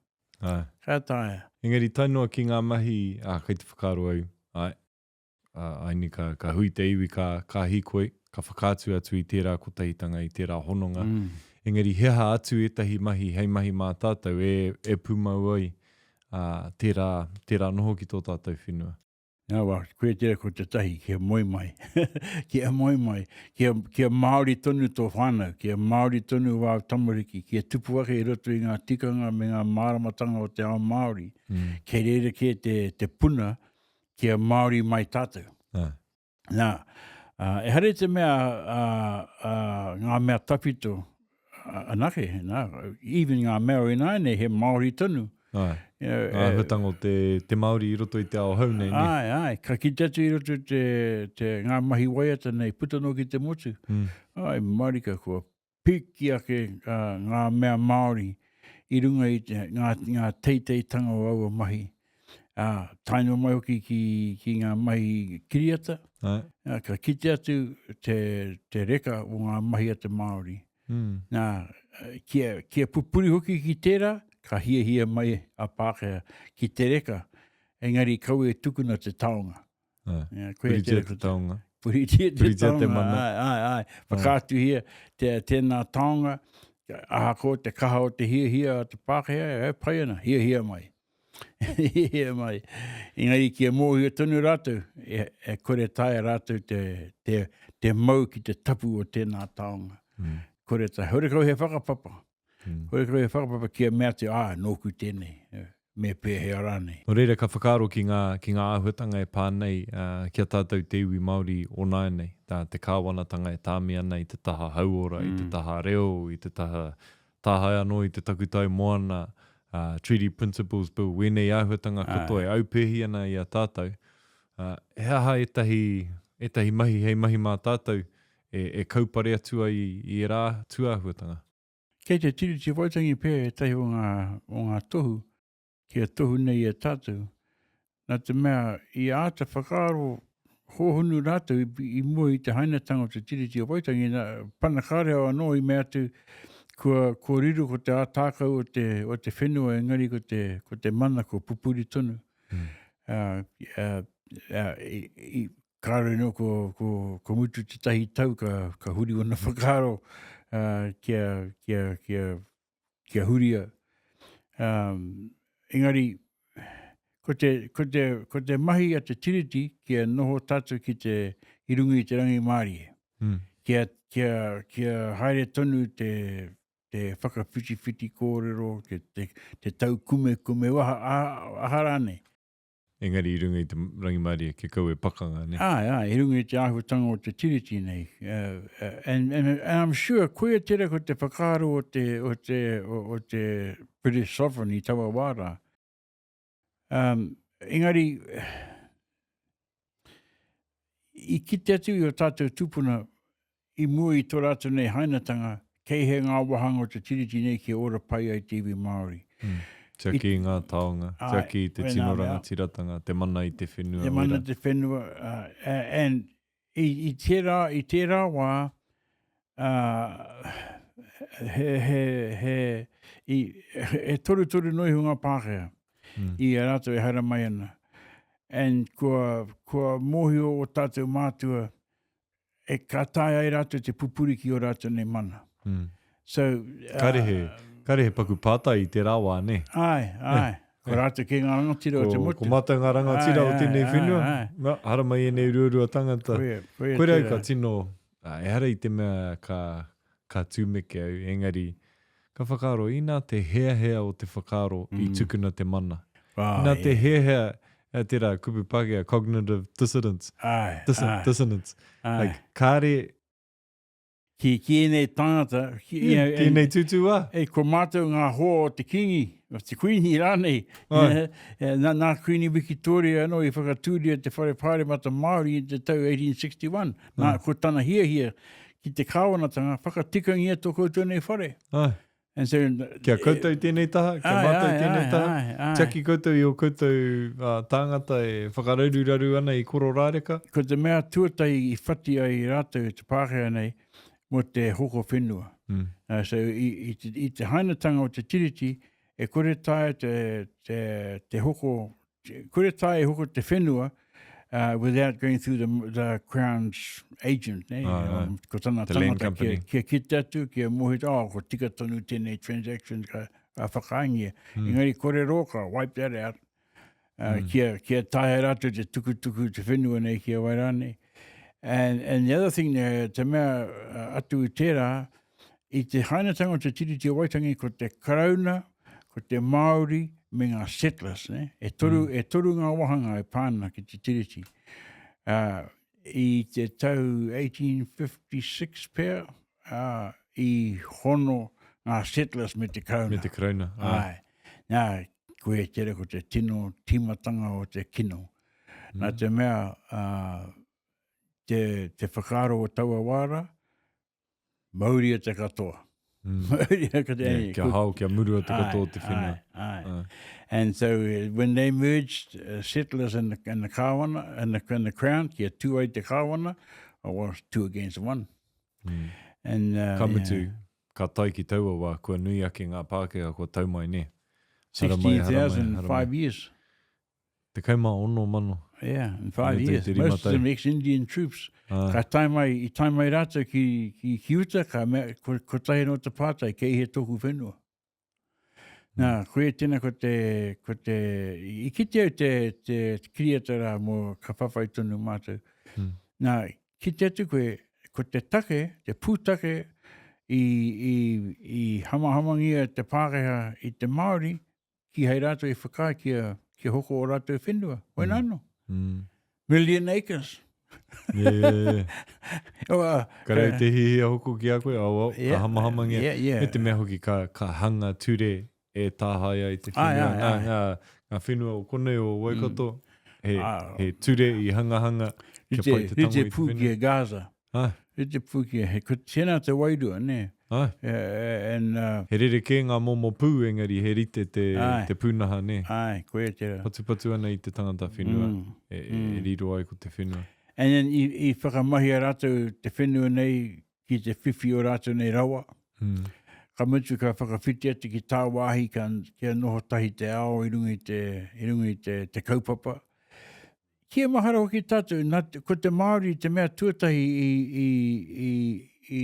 Ai. Ka taea. Engari tae noa ki ngā mahi, ā, kei te whakaaro au, āe, Aini ka, ka hui te iwi, ka, ka hīkoi, ka whakaatu atu i tērā kotahitanga, i tērā hononga. Mm. Engari he aha atu ētahi mahi hei mahi mā tātou e, e pūmau ai uh, tērā, tērā noho ki tō tātou whenua? Nā wā, koe tērā ko te tahi, kia moe mai, kia moe mai, kia, kia Māori tonu tō whānau, kia Māori tonu wāu tamariki, kia tupu ake i roto i ngā tikanga me ngā māramatanga o te ao Māori, mm. kei reira kē te, te puna kia Māori mai tātou. Ah. Nā, uh, ehara i te mea uh, uh, ngā mea tawhito anake, nā, even ngā mea o ināianei, he Māori tonu. Āe, you know, ngā āhuatanga o te, te Māori i roto i te ao hou nei, nē? Āe, āe, ka kite atu i roto i te, te, ngā mahi waiata nei, puta noa ki te motu. Mm. Āe, marika, kua piki ake uh, ngā mea Māori i runga i te, ngā, ngā teiteitanga o aua mahi. Ā, tae noa mai hoki ki, ki ngā mahi kiriata, Āe. ā, ka kite atu te, te reka o ngā mahi a te Māori. Mm. Nā, kia, kia pupuri hoki ki tērā, ka hiahia mai a Pākehā ki te reka, engari kaua e tukuna te taonga. Āe. Yeah, koia Puritia tērā te ko te- taonga. Puritia te Puritia te taonga, mana. Āe, āe, āe. Whakaatuhia te, tēnā taonga, ahakoa te kaha o te hiahia a te Pākehā, e pai ana, hiahia mai. Hiahia mai. Engari kia mōhio tonu rātou, e, e kore taea rātou te, te, te mau ki te tapu o tēnā taonga. Mm. Kore taea. Horekau he whakapapa. Mm. Horekau he whakapapa kia mea atu, ā, nōku tēnei. Me pēhea rānei. Nō reira, ka whakaaro ki ngā, ki ngā āhuatanga e pā nei uh, ki a tātou te iwi Māori o nāianei, tā te kāwanatanga e tāmi ana i te taha hauora, mm. i te mm. taha reo, i te taha Tāhae anō i te takutai moana, ā, Treaty Principles Bill, wēnei āhuatanga katoa e aupēhi ana i a tātou, ā, he aha ētahi, ētahi mahi hei mahi mā tātou e, e kaupare atu ai i ērā tūāhuatanga? Kei te Tiriti Waitangi pea ētahi o ngā, o ngā tohu kia tohu nei i a tātou, nā te mea i āta whakaaro hōhonu rātou i, i mua i te hainatanga o te Tiriti o Waitangi, nā, Panakareao anō i mea atu kua, kua riro ko te ātākau o te, o te whenua engari ko te, ko te mana kua pupuri tonu. Mm. Uh, uh, uh, i, i, kāore anō ko, ko, ko mutu tētahi tau ka, ka huri ōna whakaaro uh, kia, kia, kia kia huria. Um, engari, ko te, ko, te, ko te mahi a te Tiriti kia noho tātou ki te, i runga i te rangimārie. Mm. Kia, kia, kia haere tonu te, te whakawhitiwhiti kōrero, te, te, te taukumekume, aha, aha, aha rānei. Engari i runga i te rangimārie kia kaua e pakanga, ne? Āe, āe, i runga i te āhuatanga o te Tiriti nei. Uh, and, and, and I'm sure koia tērā ko te whakaaro o te, o te, o, o te British Sovereign i taua wā rā. Um, engari, i kite atu i o tātou tūpuna i mua i tō rātou nei hainatanga, kei hea ngā wāhanga o te Tiriti nei kia ora pai ai te iwi Māori. Mm. Tiaki i ngā taonga, tiaki i te tino rangatiratanga, te mana i te whenua. Te mana i te whenua, uh, and i, i, tērā, i tērā wā, uh, he, he, he, i, he torutoru noa iho ngā Pākehā mm. i a rātou e haere mai ana. And kua, kua mōhio o tātou mātua e ka taea ai rātou te pupuri ki ō rātou nei mana. Mm. So, uh, kare he, kare he paku pātai i tērā wā, ne? Ai, ai. Eh. Ko rātou kē ngā rangatira o te motu. Ko mātou ngā rangatira o tēnei whenua. Ai, ai. Na, haramai ēnei ruarua tangata. Koia, koia Koira au ka tino, ehara i te mea ka, ka tūmeke au, engari, ka whakaaro, inā te heahea o te whakaaro mm. i tukuna te mana. Ah, inā te yeah. heahea, e tērā kupu Pākehā, cognitive dissidence. Ai, Dis ai. Dissonance. Ai. Like, kāre... Ki, ki ēnei tangata... Ki, yeah, ki ēnei tūtūā. E, ko mātou ngā hoa o te Kingi, o te Kuini rānei. Ai. E, nā, nā Kuini Wikitoria anō i whakatūria te Whare Pāremata Māori i te tau 1861. Nā, Ai. ko tana hiahia ki te kāwanatanga, whakatikangia tō koutou nei whare. Ai. And so, Kia koutou tēnei taha, kia Ai, mātou ai, tēnei ai, taha. ai, ai. Tiaki koutou i ō koutou uh, tāngata e whakararuraru ana i Kororāreka. Ko te mea tuatahi i whati ai rātou te Pākehā nei mō te hoko whenua. Mm. Uh, so i, i, te, i te hainatanga o te tiriti, e kore taea te, te, te hoko Kore taea e hoko te whenua uh, without going through the, the Crown's agent. Eh? Ai, ai. Um, ko tana The land tangata kia, company. kia kite atu, kia mohi, oh, ko tika tonu tēnei transaction ka, ka whakaangia. Mm. Engari kore rō ka wipe that out. Uh, mm. kia, kia taea rātou te tukutuku te whenua nei ki a wai rānei. And, and the other thing, te mea atu i tērā, i te hainatanga o te Tiriti o Waitangi, ko te Karauna, ko te Māori, me ngā settlers, ne? E toru, mm. e toru ngā wahanga e pā ana ki te Tiriti. Uh, i te tau 1856 pea, uh, i hono ngā settlers me te Karauna. Me te Karauna, ai. Nā, koia tērā ko te tino tīmatanga o te kino. Mm. Nā te mea, uh, te, te whakaaro o taua wāra, mauria te katoa. Mm. Mauria ka te yeah, kia hao, kia murua te katoa te whenua. Ai, ai. ai. And so uh, when they merged uh, settlers and the, and the kāwana, and the, and the crown, kia tū ai te kāwana, I was two against one. Mm. And, uh, ka mutu, yeah. ka tae ki taua wā, kua nui ake ngā Pākehā kua tau mai, nē? 16,000 in five years. 16,000. Yeah, in five years. Most of them ex-Indian troops. Ah. Ka tae mai, i tae mai rātou ki, ki, ki uta, ka mea, ko, ko tahi no te pātai, kei hea tōku whenua. Nā, koia tēnā ko te, ko te, i kite au te, te kiriata rā mō ka whawhai tonu mātou. Mm. Nā, kite atu koe, ko te take, te pūtake i, i, i hamahamangia te Pākehā i te Māori, kīhai rātou i whakaae kia, kia hoko o rātou whenua. Koina mm. anō. Mm. Million acres. Yeah, yeah, yeah. well, ka rau te hihia hoko ki a koe, oh, well, yeah, ka hamahamangia. Yeah, yeah. Me te mea hoki ka, ka hanga ture e tāhae ai te whenua. Ai, ai, ai. Ngā, ngā, ngā whenua o konei o Waikato, mm. he, he ture i hangahanga kia pai te tango i te whenua. Rite pū ki a Gaza. Ai. Rite pū ki a, he, ko tēnā te wairua, nē. Ai. And, uh, he rerekē ngā momo pū, engari he rite te, Ai. te pūnaha, nē. Ai, koia tērā. Patupatu ana i te tangata whenua, mm. e, e, mm. e riro ai ko te whenua. And then i, i whakamahia rātou te whenua nei ki te whiwhi o rātou nei rawa. Mm. Ka mutu ka whakawhiti atu ki tāwāhi ka, kia noho tahi te ao i runga i te, i runga i te, te kaupapa. Kia mahara hoki tātou, nā, ko te Māori te mea tuatahi i, i, i, i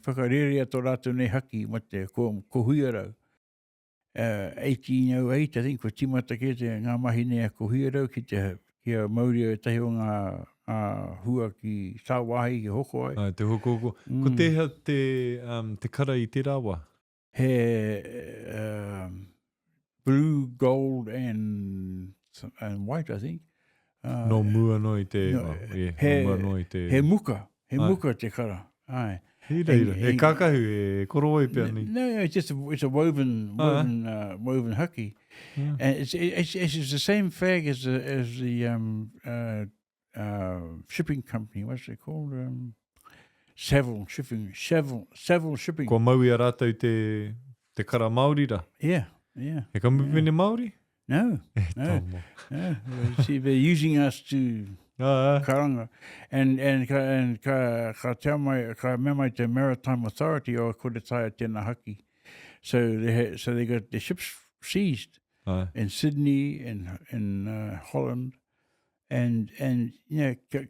whakarerea tō rātou nei haki ma te, ko, ko Huiarau. Uh, 1808, I think, kua tīmata kē te, ngā mahi nei a ko Huiarau ki te, kia mauria ētahi o ngā, ngā hua ki tāwāhi ki hoko ai. Ai, te hokohoko. Mm. Ko tēhea te, um, te kara i tērā wā? He um, blue, gold and, and white, I think. Uh, no mua noa i te, no, well, yeah, he, no mua noa i te... He muka, he Ai. muka te kara. Ai. He reira, he kakahu, he korowai pea ni. No, no, it's just a, it's a woven, woven, uh, woven haki. Mm. And it's, it's, it's the same flag as the, as the um, uh, uh, shipping company, what's it called? Um, Savile Shipping, Savile, Savile Shipping. Kua mau i a rātou te, te kara Māori rā? Yeah, yeah. He kamupene yeah. Māori? No, e no, no. See, they're using us to ah, karanga. And, and, ka, and ka, ka, tell mai, ka mea mai te Maritime Authority o ko te taia tēnā haki. So they, had, so they got the ships seized ah. in Sydney and in uh, Holland. And, and, you know, kia,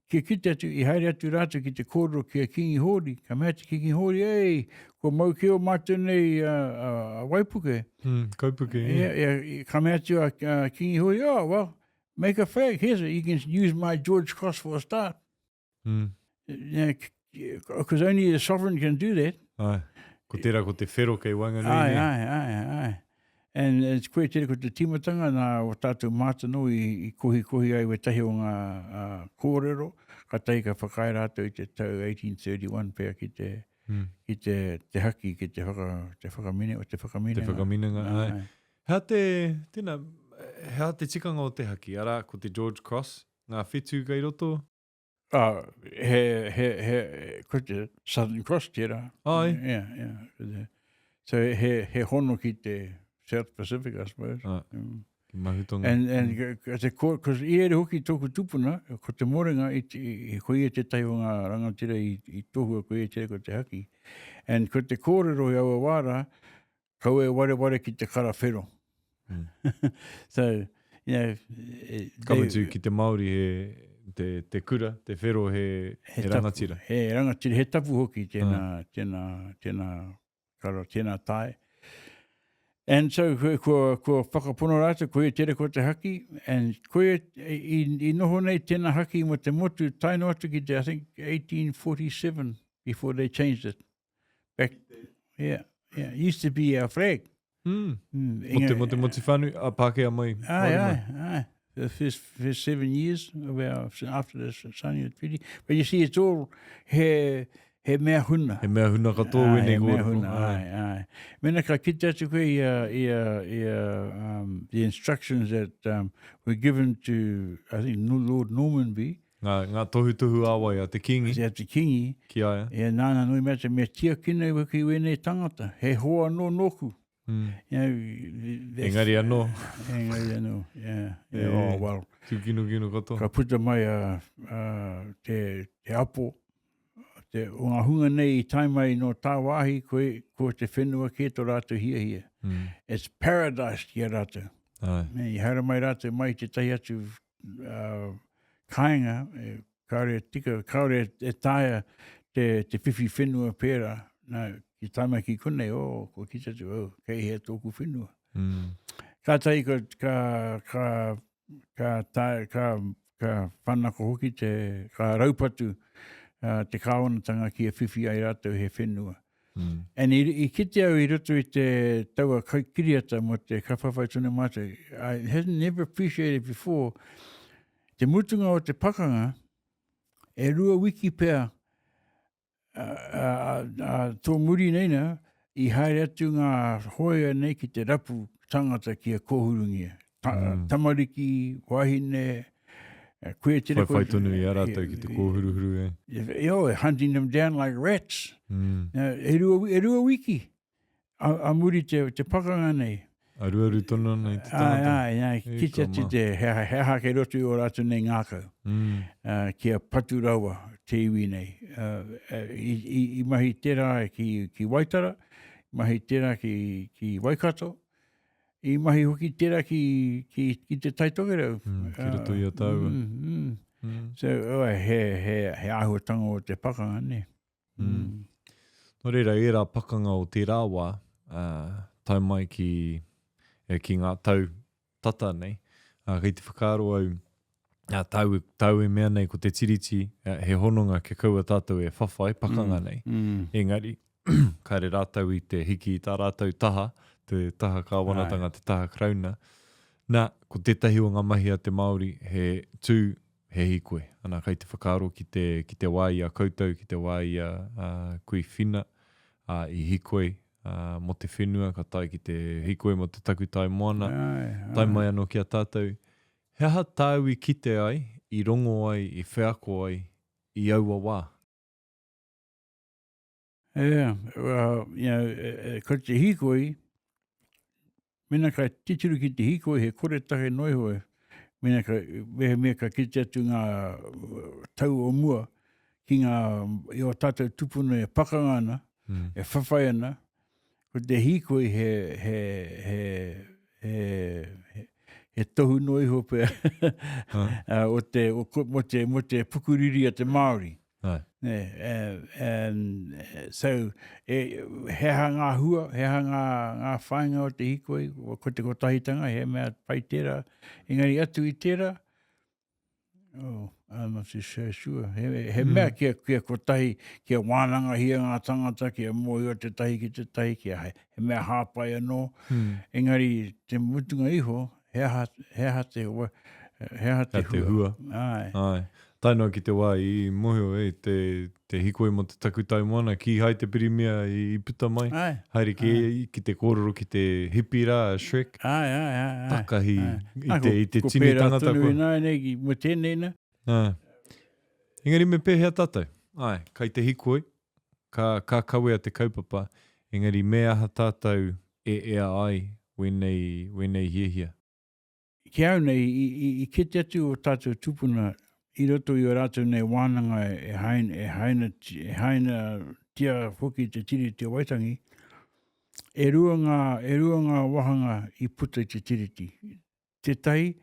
kia kite atu, i haere atu rātou ki te kōrero ki a Kingi Hōri, ka mea atu ki Kingi Hōri, ei, kua mau ki o mātou nei a, a, a Waipuke. Mm, kaupuke, yeah. Yeah, yeah, ka mea atu a, a Kingi Hōri, oh, well, make a flag, here's it, you can use my George Cross for a start. Mm. Yeah, because only the sovereign can do that. Ai. Ko tērā ko te whero kei waenganui. Ai, ai, ai, ai. And it's koe tērā ko te tīmatanga nā o tātou mātano i, i kohikohi ai wetahi o ngā uh, kōrero, ka tahi ka whakaae rātou i te tau 1831 pea ki te, mm. ki te, te haki, ki te, whaka, te whakamine, o te whakaminenga. Te whakaminenga, ai. ai. Hea te, tēnā, hea te tikanga o te haki, arā, ko te George Cross, ngā whetū kei roto? Ah, he, he, he, ko te Southern Cross tērā. Ai. Yeah, yeah. So he, he hono ki te South Pacific, I suppose. Ah, mm. Ki Mahutonga. And, and mm. te, cause i ere hoki tōku tupuna, ko te morenga, i, i, ko ia tētahi o ngā rangatira i, i tohua, ko ia tērā ko te haki. And ko te kōrero i aua wā rā, Kaua e wareware ki te kara whero. Mm. so, you know, eh, Ka mutu ki te Māori he te, te kura, te whero he, he, he rangatira. He rangatira, he tapu hoki tēnā, mm. tēnā, tēnā kara, tēnā tae. And so kua, kua, kua whakapono rātou, koia tērā ko te haki, and koia i, i noho nei tēnā haki mo te motu tae noa atu ki te, I think, 1847 before they changed it. Back, yeah, yeah, it used to be our flag. Mm. Mm, mo te, mo te motu whānui, a Pākehā mai. Ai, ai, ai. The first, first seven years of our, after the signing of the treaty. But you see, it's all, he, he mea huna. He mea huna katoa wēnei kōrero. He mea huna, ai, ai. Mena ka kite atu koe i a, i a, i a, um, the instructions that um, were given to, I think, Lord Normanby. Ngā, ngā tohutohu ā-wai a te Kīngi. A te Kīngi. Ki a ia. E nāna nui mea te mea tiakina i wēnei tangata. He hoa anō nōku. Mm. You know, Engari anō. Engari anō, yeah. yeah. Oh, well. Tūkinokino katoa. Ka puta mai a, a te, te apo, te, o ngā hunga nei i tae mai no tāwāhi, koe, ko te whenua kē tō rātou hiahia. Mm. It's paradise ki a rātou. Ai. I haere mai rātou mai tētahi atu uh, kāinga, e, kāore e tika, kāore e taea te, te whiwhi whenua pērā. Nā, ki tae mai ki konei, oh, kua kite atu, oh, kei hea tōku whenua. Mm. Kātahi ka, ka, ka, ka, ka, ka, ka whanako hoki te, ka raupatu uh, te kāwanatanga kia whiwhi ai rātou he whenua. Mm. And i, i kite au i roto i te taua kiriata mo te Ka Whawhai Tonu Mātou, I had never appreciated before, te mutunga o te pakanga, e rua wiki pea a, a, a, tō muri nei na, i haere atu ngā hoea nei ki te rapu tangata kia kōhurungia. Ta, mm. Tamariki, wahine, koe te Whai whai tonu i a rātou ki te kōhuruhuru e. Yo, hunting them down like rats. Mm. E rua, e rua wiki a, a muri te, te pakanga nei. A ruaru tonu ana i te tangata. Ai, ai, ai, ki te atu te he, he aha kei roto i o rātou nei ngākau. Mm. Uh, kia patu rawa te iwi nei. Uh, i, i, i mahi tērā ki, ki Waitara, mahi tērā ki, ki Waikato, I mahi hoki tērā ki, ki, ki te Tai Tokerau. Mm, ki roto i a tāua. Mm, mm. Mm. So, oh, he, he, he āhuatanga o te pakanga, ne? Mm. Mm. Nō reira, ērā pakanga o tērā wā, uh, tae mai ki, e, ki ngā tau tata nei, uh, kei te whakaaro au, uh, tāu, tāu e mea nei ko te tiriti, uh, he hononga kia kaua tātou e whawhai pakanga mm. nei. Mm. Engari, kāre rātou i te hiki i tā rātou taha, te taha kāwanatanga, te taha karauna. Nā, ko tētahi o ngā mahi a te Māori he tū, he hīkoi. Ana, kai te whakaaro ki te, ki te wā i a koutou, ki te wā i a, a kui Whina, ā, i hīkoi ā, mō te whenua, ka tae ki te hīkoi mō te takutai moana, Āe, āe. tae mai anō ki a tātou. He aha tāu i kite ai, i rongo ai, i wheako ai i aua wā? Yeah, well, you know, ko te hīkoi, mena ka titiro ki te hīkoi, he koretake noa iho e. Mena ka, mehemea ka kite atu ngā tau o mua ki ngā, i o tātou tupuna e pakanga ana, mm. e whawhai ana, ko te hīkoi he, he, he, he, he, he tohu noa iho pea uh, o te, o, mo te, mo te pukuriri a te Māori. Ai. Nē, and, so, e, he aha ngā hua, he aha ngā, ngā whāinga o te hīkoi, ko te kotahitanga, he mea pai tērā. Engari atu i tērā, oh, I'm not too sure. sure. He, he mm. mea kia, kia kotahi, kia wānangahia ngā tangata, kia mōhio tētahi ki tētahi, kia he, he mea hāpai anō. Mm. Engari, te mutunga iho, he aha, he aha te, he aha te, te hua. Ai. Ai. Tae noa ki te wā i mōhio, e, te, te hikoi mō te takutai moana, kīhai te pirimia i, i puta mai. Ai. Haere ki, ai. ki te kōrero ki te hipi rā, a Shrek. Ai, ai, ai, ai. Takahi ai. i te, i te tini tangata. Ko pērā tonu ināianei ki, mo tēnei na. Ai. Engari me pēhea tātou? Ai, kai te hikoi, ka, ka kawea te kaupapa, engari me aha tātou e ea ai wēnei, wēnei hiahia? Ki au nei, i, i, i kite atu o tātou tupuna i roto i o rātou nei wānanga e, haina, e, haina, e hainatia hoki te Tiriti o Waitangi, e rua ngā, e rua ngā wāhanga i puta i te Tiriti. Tētahi,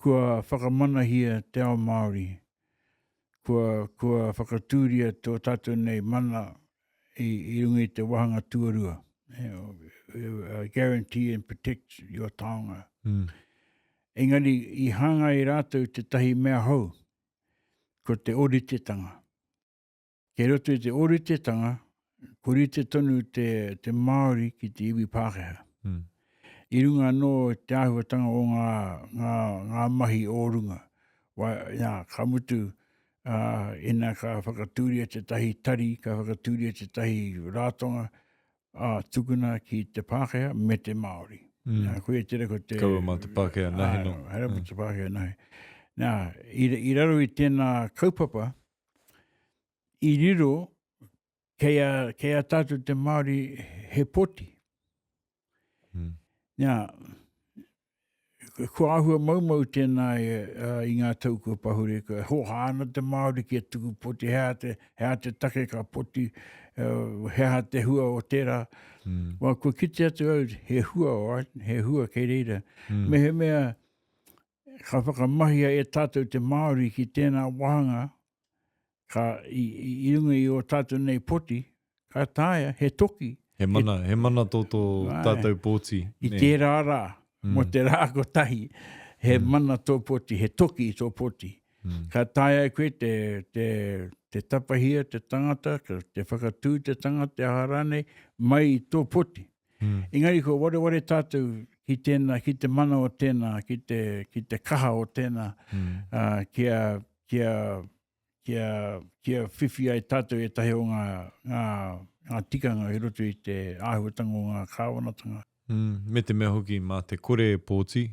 kua whakamanahia te ao Māori, kua, kua whakatūria tō tātou nei mana i, i runga i te wāhanga tuarua. Guarantee and protect your taonga. Mm. Engari, i hāngai rātou tētahi mea hou, ko te oritetanga. Kei roto i te ōritetanga, ko rite tonu te, te Māori ki te iwi Pākehā. Mm. I runga anō te āhuatanga o ngā, ngā, ngā mahi o runga. Wa, jā, ka mutu, uh, ina ka whakatūria tētahi tari, ka whakatūria tētahi rātonga, ā, tukuna ki te Pākehā me te Māori. Mm. Nā, koia tērā ko te... Kaua mā te Pākehā nahe no. Haere mā te Pākehā nahe. Nā, i, i raro i tēnā kaupapa, i riro kei a, kei a tātou te Māori he poti. Mm. Nā, kua āhua maumau tēnā i, uh, i ngā tau kua pahure, ka hoha ana te Māori kia tuku poti, he aha te, he aha te take ka poti, uh, he aha te hua o tērā. Mm. Well, kua kite atu au, he hua, right? he hua kei reira. Mm. Mehemea ka whakamahia e tātou te Māori ki tēnā wāhanga, ka, i, i, i runga i ō tātou nei poti, ka taea, he toki. He mana, he mana tō tō tātou pōti. I ne. tērā rā, mm. mō te rā kotahi, he mm. mana tō poti, he toki i tō poti. Mm. Ka taea e koe te, te, te tapahia te tangata, te whakatū te tangata, te aha rānei, mai i tō poti. Mm. Engari kua wareware tātou ki tēnā, ki te mana o tēnā, ki te, ki te kaha o tēnā, mm. uh, kia, kia, kia, kia whiwhi ai tātou ētahi o ngā, ngā, ngā tikanga i roto i te āhuatanga o ngā kāwanatanga. Mm, me te mea hoki, mā te kore e pōti,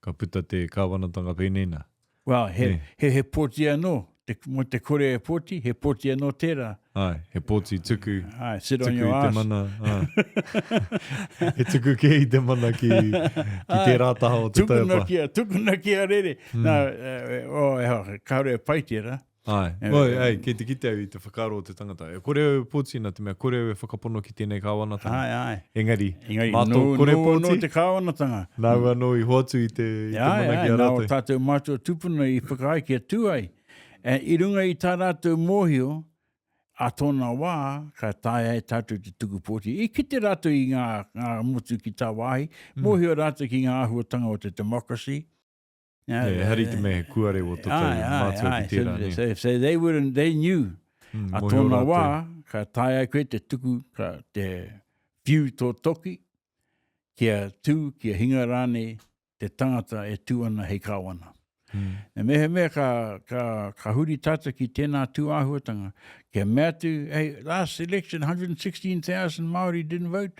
ka puta te kāwanatanga pēnei nā. Well, he, Nē. he, he pōti anō. Te, mō te kore e pōti, he pōti anō tērā. Āe, he pōti tuku, Āe, sit on tuku your i te ass. mana, āe. he tuku kē i te mana ki, ki tērā taha o te Tukuna taiapa. kia, tukuna kia rere. Mm. Nā, eh, oh, e hoa, kāore e pai tērā. Āe. E, Oi, e, ei, kei te kite au i te whakaaro o te tangata. E kore au e pōti nā te mea kore au e whakapono ki tēnei kāwanatanga. Āe, āe. Engari, Engari, mā tō nō, kore nō, pōti, nō te kāwanatanga. nāu anō i hoatu i te, i te Āe, mana āe, ki a nā o rātou. tātou mātua tūpuna i whakaae kia tū ai. E, i runga i tā rātou mōhio, a tōna wā, ka taea e tātou te tuku pōti. I kite rātou i ngā, ngā motu ki tāwāhi, Mm. mōhio rātou ki ngā āhuatanga o te democracy, Yeah, ehara i te mea he kuare o tō tātou mātua ki tērā. So, so, so they wouldn't, they knew. Mm, a tōna wā, ka taea koe te tuku, ka te whiu tō toki, kia tū, kia hinga rānei te tangata e tū ana hei kāwana. Mm. Me mehemea ka, ka, ka huri tātou ki tēnā tū āhuatanga, kia mea atu, hey, last election, 116,000 Māori didn't vote.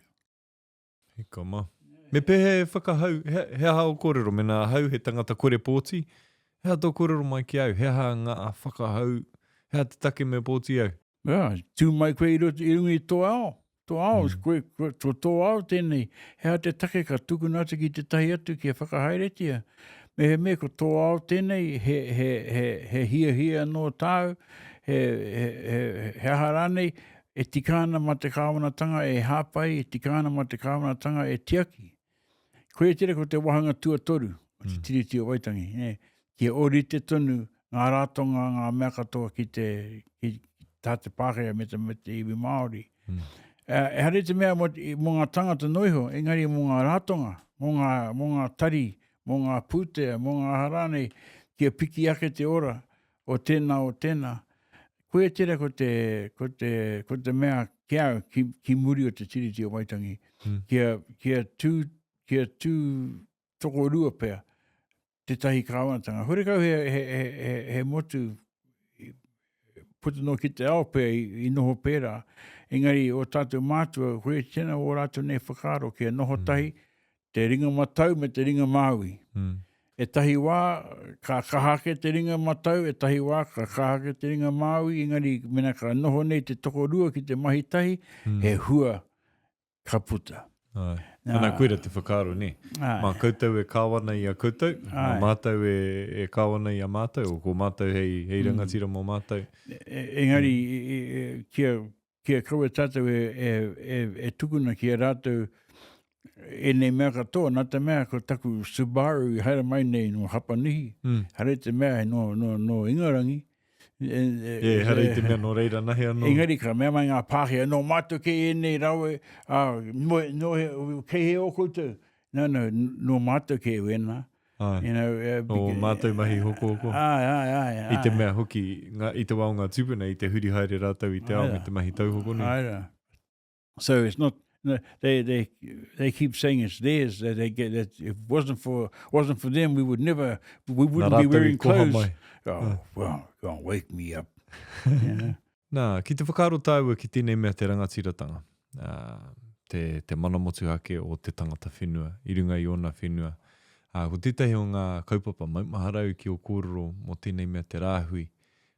Hika ma. Me pēhea e whakahau, he, he aha ō kōrero, mēnā ahau he tangata kore pōti, he aha tō kōrero mai ki au, he aha ngā whakahau, he aha te take me pōti au? Yeah, tū mai koe i roto, i runga i tō ao, tō ao, mm. koe, koe, tō, tō ao tēnei, he aha te take ka tukuna atu ki tētahi atu kia whakahaeretia. Me he mea ko tō ao tēnei, he, he, he, he hiahia anō tāu, he, he, he, he aha rānei, E tika ana mā te kāwanatanga e hāpai, e tika ana mā te kāwanatanga e tiaki. Koia tērā ko te wāhanga tuatoru o te mm. Tiriti o Waitangi, ne? kia ōrite tonu ngā ratonga, ngā mea katoa ki te, ki tā te Pākehā me te, me te iwi Māori. Mm. Uh, ehara i te mea mō, mō ngā tangata noa iho, engari mō ngā ratonga, mō ngā, mō ngā tari, mō ngā pūtea, mō ngā aha rānei, kia piki ake te ora o tēnā, o tēnā. Koia tērā ko te, ko te, ko te mea ki au, ki, ki muri o te Tiriti o Waitangi, mm. kia, kia tū, kia tū tokorua pea tētahi kāwanatanga. Horekau he, he, he, he, he motu puta noa ki te ao pea i, i noho pērā. Engari o tātou mātua, koia tēnā o rātou nei whakaaro kia noho mm. tahi te ringa matau me te ringa māui. Mm. Ētahi wā ka kaha ake te ringa matau, ētahi wā ka kaha ake te ringa māui, engari mena ka noho nei te tokorua ki te mahi tahi, mm. he hua ka puta. Ai. Nā, Ana, koira te whakaaro, nē. Mā koutou e kāwana i a koutou, mā mātou e, e kāwana i a mātou, o ko mātou hei, hei mm. rangatira mō mātou. E, e engari, mm. e, e, kia, kia kaua tātou e, e, e, e tukuna ki a rātou ēnei mea katoa, nā te mea ko taku Subaru i haere mai nei no Hapanihi, mm. haere te mea no, no, no Ingarangi, E, ehara i te mea nō reira nahe anō. Engari ka mea mai ngā Pākehā, nō mātou kei ēnei rawe, ā, nō, nō, kei hea ō koutou? No, no, nō mātou kei wēnā. Āe. You know, uh, Nō mātou mahi hokohoko. Āe, āe, āe, āe. I te mea hoki, ngā, i te wā o ngā tūpuna, i te huri haere rātou i te ao me te mahi tauhoko nui. Āe rā. So it's not, no, they, they, they keep saying it's theirs, that they get, that if it wasn't for, wasn't for them, we would never, we wouldn't be rātou i wearing koha clothes. mai. Oh, well, go and wake me up. You know? Nā, ki te whakaaro tāua ki tēnei mea te rangatiratanga, ā, te, te mana motuhake o te tangata whenua, i runga i ōna whenua. Ā, ko tētahi o ngā kaupapa maumaharau ki ō kōrero mō tēnei mea te rāhui,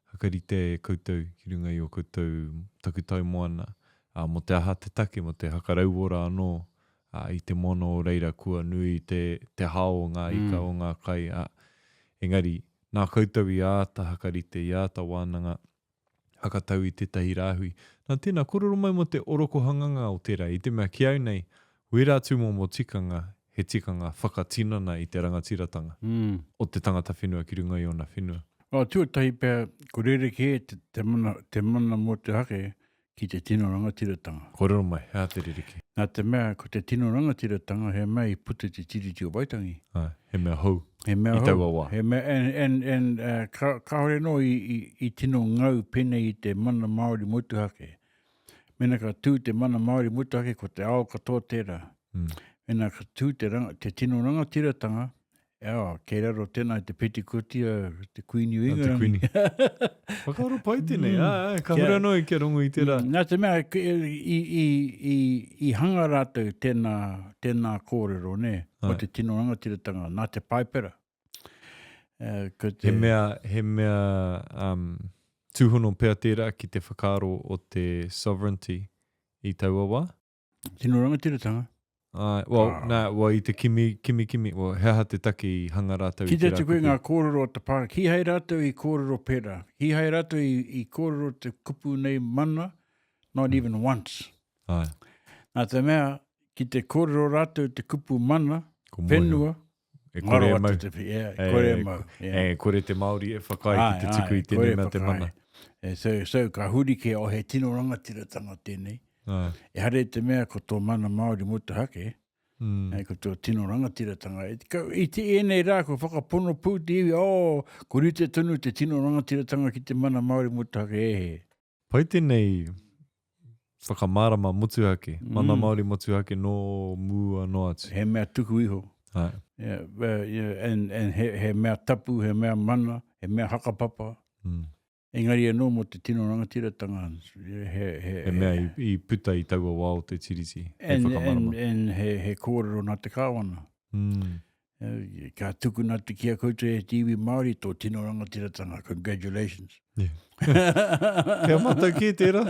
whakarite e koutou ki runga i ō koutou takutai moana, ā, mō te aha te take, mō te hakarauora anō, ā, i te moana o reira kua nui te, te hao o ngā ika, o ngā kai, ā, engari, nā koutou i āta whakarite, i āta wānanga, hakatau i tētahi rāhui. Nā tēnā, kōrero mai mō te orokohanganga o tērā, i te mea ki au nei, wērā tūmomo tikanga, he tikanga whakatinana i te rangatiratanga o te tangata whenua ki runga i ōna whenua. Well, tuatahi pea, ko rerekē te, te mana, te mana motuhake ki te tino rangatiratanga. Kōrero mai, he aha te rerekē? Nā te mea, ko te tino rangatiratanga he mea i puta i te Tiriti o Waitangi. Āe, he mea hou he mea i taua wā. He mea, and, and, and uh, ka, kāore anō i, i, i tino ngau pēnei i te mana Māori motuhake. Mēnā ka tū te mana Māori motuhake, ko te ao katoa tērā. Mm. Mēnā ka tū te, ranga, te tino rangatiratanga, Oh, kei raro tēnā i te petikoti a te Kuini o Ingarangi. Te Kuini. Whakaaro pai tēnei, mm. ā, ā, ka hura anō i kia rongo i tērā. Mm, nā te mea, i, i, i, i hanga rātou tēnā, tēnā kōrero, nē, o te tino rangatiratanga, nā te Paipera. Uh, ko te... He mea, he mea um, tūhono pea tērā ki te whakaaro o te sovereignty i taua wā? Tino rangatiratanga. Āe, well, ah. nā, well, i te kimi, kimi, kimi, well, he aha te take i hanga rātou i tērā kupu? Kite atu koe ngā kōrero o te Pākehā, kīhai rātou i kōrero pērā. Kīhai rātou i, i kōrero te kupu nei mana, not mm. even once. Āe. Nā te mea, ki te kōrero rātou te kupu mana, whenua, E kore e mau. Te, yeah, e kore e mau. Yeah. E kore te Māori e whakaae ki te tuku i tēnei mea te mana. E, so, so, ka huri ke, oh, he tino rangatiratanga tēnei. Ai. Ehara i te mea ko tō mana Māori motuhake, mm. e, ko tō tino rangatiratanga. E, ka, i te ēnei rā, ko whakapono pū te iwi, oh, ko rite tonu te tino rangatiratanga ki te mana Māori motuhake, e he. Pai tēnei whakamārama motuhake, mana mm. Māori motuhake nō mua noa atu. He mea tuku iho. Ai. Yeah, uh, yeah, and, and he, he mea tapu, he mea mana, he mea hakapapa. Mm. Engari anō mō te tino rangatiratanga, he, he, he mea i, i puta i taua wā o te Tiriti, hei and, whakamārama. And, and he, he kōrero nā te kāwana. Mm. Ka tukuna atu ki a koutou e te iwi Māori tō tino rangatiratanga. Congratulations. Yeah. Kei a mātou kē tērā.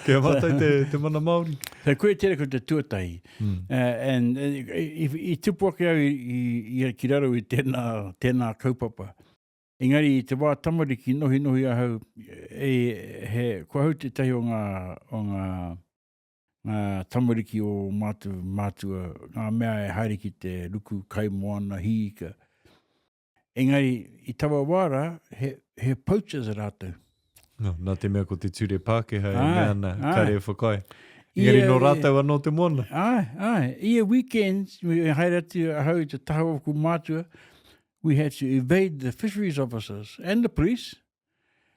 Kei a mātou te, te mana Māori. So koe tērā ko te tuatahi. Mm. Uh, and, uh, i, i tupu ake au i, i, i, ki raro i tēnā, tēnā kaupapa. Engari i te wā tamariki nohinohi ahau, e, he, ko ahau tētahi o ngā, o ngā, ngā tamariki o mātou mātua, ngā mea e haere ki te ruku kai moana hīika. Engari i taua wā rā, he, he poachers rātou. No, nā te mea ko te ture Pākehā e mea ana, kare e whakaae. Engari nō rātou anō te moana. Āe, āe. Ia weekends, e haere atu ahau i te taha o aku mātua, we had to evade the fisheries officers and the police.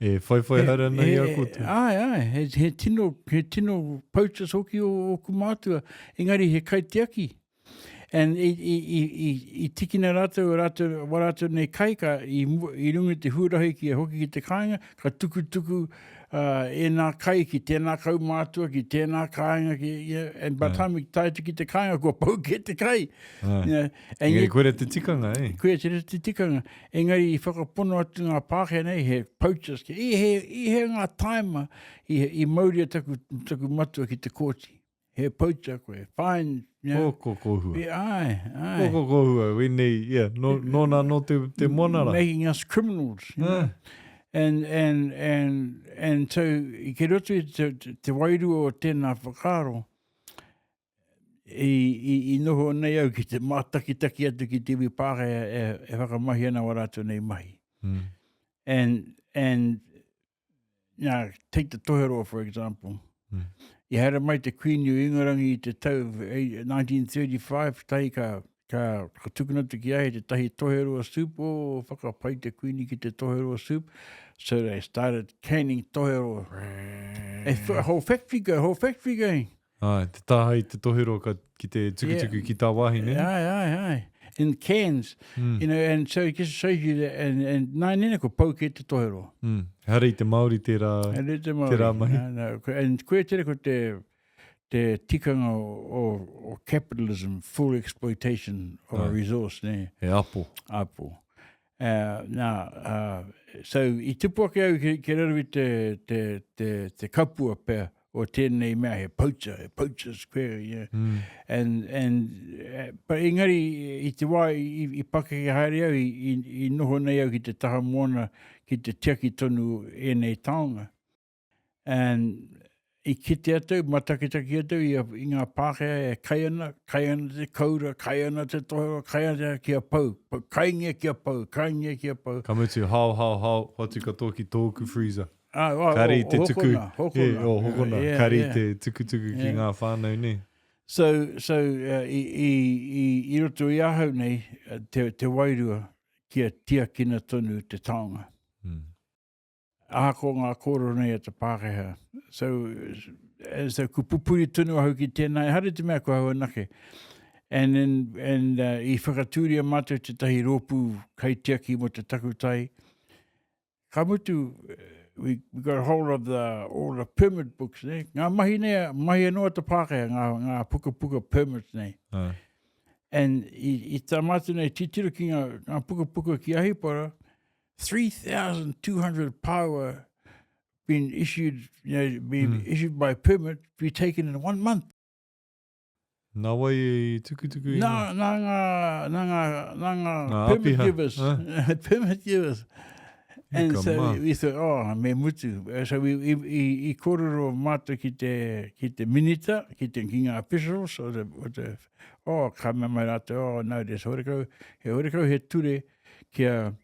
E whaiwhai haere ana i a koutou. Āe, āe, he, he tino, he tino poachers hoki o ōku mātua, engari he kaitiaki. And i, i, i, i, i tikina rātou, rātou, wā rātou nei kai, ka, i, i runga i te huarahi ki a hoki ki te kāinga, ka tukutuku uh, ēnā kai ki tēnā kaumātua, ki tēnā kāinga, ki, yeah, and by the time we tae atu ki te kāinga, kua pau kē te kai. Āe. Yeah. And Engari yet, koira te tikanga, eh? Koira te, te tikanga. Engari i whakapono atu ngā Pākehā nei, he poachers. I he, i he ngā taima i, i mauria taku, taku matua ki te kōti. He poacher koe. Fine. You know. Ko, ko, kōhua. I, ai, ai. Ko, ko, kōhua. Wēnei, yeah, no, nōna nō te, te moana rā. Making us criminals. You know? Ah. And, and, and, and so, i kei roto i te, te, te wairua o tēnā whakaaro, I, i, i noho nei au ki te mātakitaki atu ki te iwi Pākehā e, e whakamahi ana wā rātou nei mahi. Mm. And, And, now, take the toheroa, for example. Mm. I haere mai te Queen o Ingarangi i te tau 1935, tahi ka, ka, ka tukuna atu ki a ia tētahi toheroa soup, oh, whakapai te Queenie ki te toheroa soup. So they started canning toheroa. A whole factory go, whole factory going. Āe, te tāhae i te toheroa ka, ki te tukutuku yeah. ki tāwāhi, ne? Āe, āe, āe. In cans, mm. you know, and so it just shows you that, and, and nā nene ko pau kē te toheroa. Mm. Ehara i te Māori tērā, Ehara i te Māori. tērā mahi. No, no. And koe tērā ko te, te tikanga o, o, o capitalism, full exploitation of a resource, ne? He apo. Apo. Uh, nā, uh, so i tupu ake au ki, ki raro i te, te, te, te kapua pea o tēnei mea, he poacher, he poacher's query, yeah. Mm. And, and, eh, but engari i te wā i, i pakeke haere au, i, i, i noho nei au ki te taha moana, ki te tiaki tonu ēnei taonga. And i kite atu, matakitaki atu i, i ngā Pākehā e kai ana, kai ana te koura, kai ana te tohero, kai ana kia pau, kaingia kia pau, kaingia kia pau. Ka mutu, hao, hao, hao, hoatu katoa ki tōku freezer. Ah, oh, Kari te o, tuku, hokona, hokona. Yeah, o hokona, Yeah, kari yeah. te tukutuku ki Yeah. ngā whānau, nē. So, so uh, i, i, i, i roto i ahau nei, uh, te, te wairua, kia tiakina tonu te taonga. Mm. Ahakoa ngā kōrero nei a te Pākehā. So, so ku pupuri tonu ahau ki tēnā, ehara i te mea ko ahau anake. And, then, and uh, i whakatūria mātou tētahi rōpū kaitiaki mō te takutai. Ka mutu, we, we got hold of the, all the permit books, ne? Ngā mahi nei, mahi anō a te Pākehā, ngā, ngā pukapuka permits nei. Uh. And i, i tā mātou nei titiro ki ngā, ngā pukapuka ki Ahipara, 3,200 pāua been issued, you know, been mm. issued by permit to be taken in one month. Nā wai i tukutuku i nā, nā ngā, nā ngā, nā ngā, ngā permit apiha. givers. Huh? permit givers. And so mā. we thought, oh, me mutu. So we, i, i, i kōrero mātou ki te, ki te minita, ki te, ki ngā officials, o te, o te, oh, ka mea mai rātou, oh, no, there's horekau, he horekau he ture kia,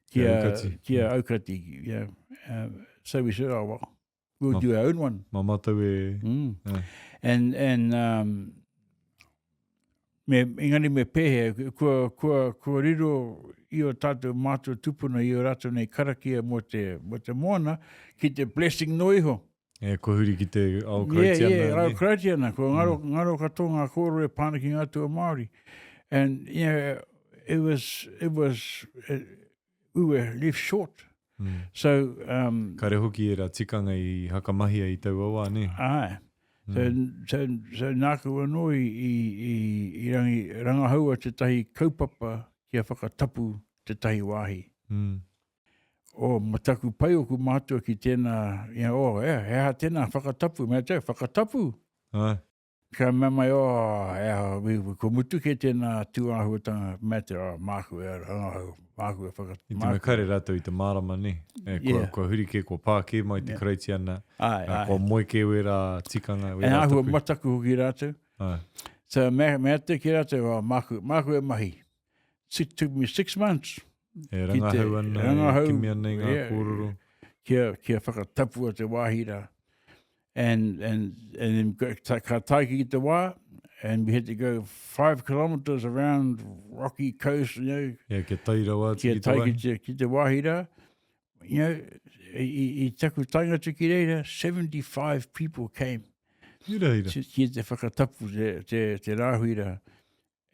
kia, aukati. Kia mm. aukati, yeah. Uh, so we said, oh, well, we'll ma, do our own one. Ma mātou e... Mm. Yeah. And, and, um, me, engari me pēhea, kua, kua, kua riro i o tātou mātua tupuna i o rātou nei karakia mō te, mō te moana, ki te blessing no iho. E, kua huri ki te ao Karaitiana. Yeah, yeah, ao Karaitiana. Kua ngaro, mm. ngaro katoa ngā kōrero e pā ana ki ngā atua Māori. And, you know, it was, it was, it, we were left short. Mm. So, um, Kare hoki era tikanga i hakamahia i taua wā, ne? Ai. Mm. So, so, so nāku anō i, i, i, i rangi, rangahaua tētahi kaupapa kia whakatapu tētahi wāhi. Mm. Oh, ma taku pai oku mātua ki tēnā, you know, oh, eh, he aha tēnā, whakatapu, mea te, whakatapu. Ai. Ka mea mai, oh, e aha, we, we, ko mutu kē tēnā tūāhuatanga, mea te, oh, māku e rangahau, māku e whakatapu. I te mea kare rātou i te mārama, nē. E, kua, Yeah. kua huri kē, kua pā kē mai te Yeah. Karaitiana, Ai, ā, ai. kua moe kē wērā tikanga, E wērā āhua tapu. mataku hoki rātou. Ai. So, mea, mea te ki rātou, oh, māku, māku e mahi. It took me six months. E rangahau ana, rangahau, e kimi ana i ngā yeah, kōrero. Kia, kia whakatapua te wāhi rā. And, and, and then ka, ka tae ki te wā, and we had to go five kilometres around rocky coast, you know. Yeah, kia tae rawa atu kia ki te wāhi. Kia tae ki te, ki te wāhi rā. You know, i, i, i taku taenga atu ki reira, 75 people came. Hira, hira. Ki te whakatapu te, te, te rāhui rā.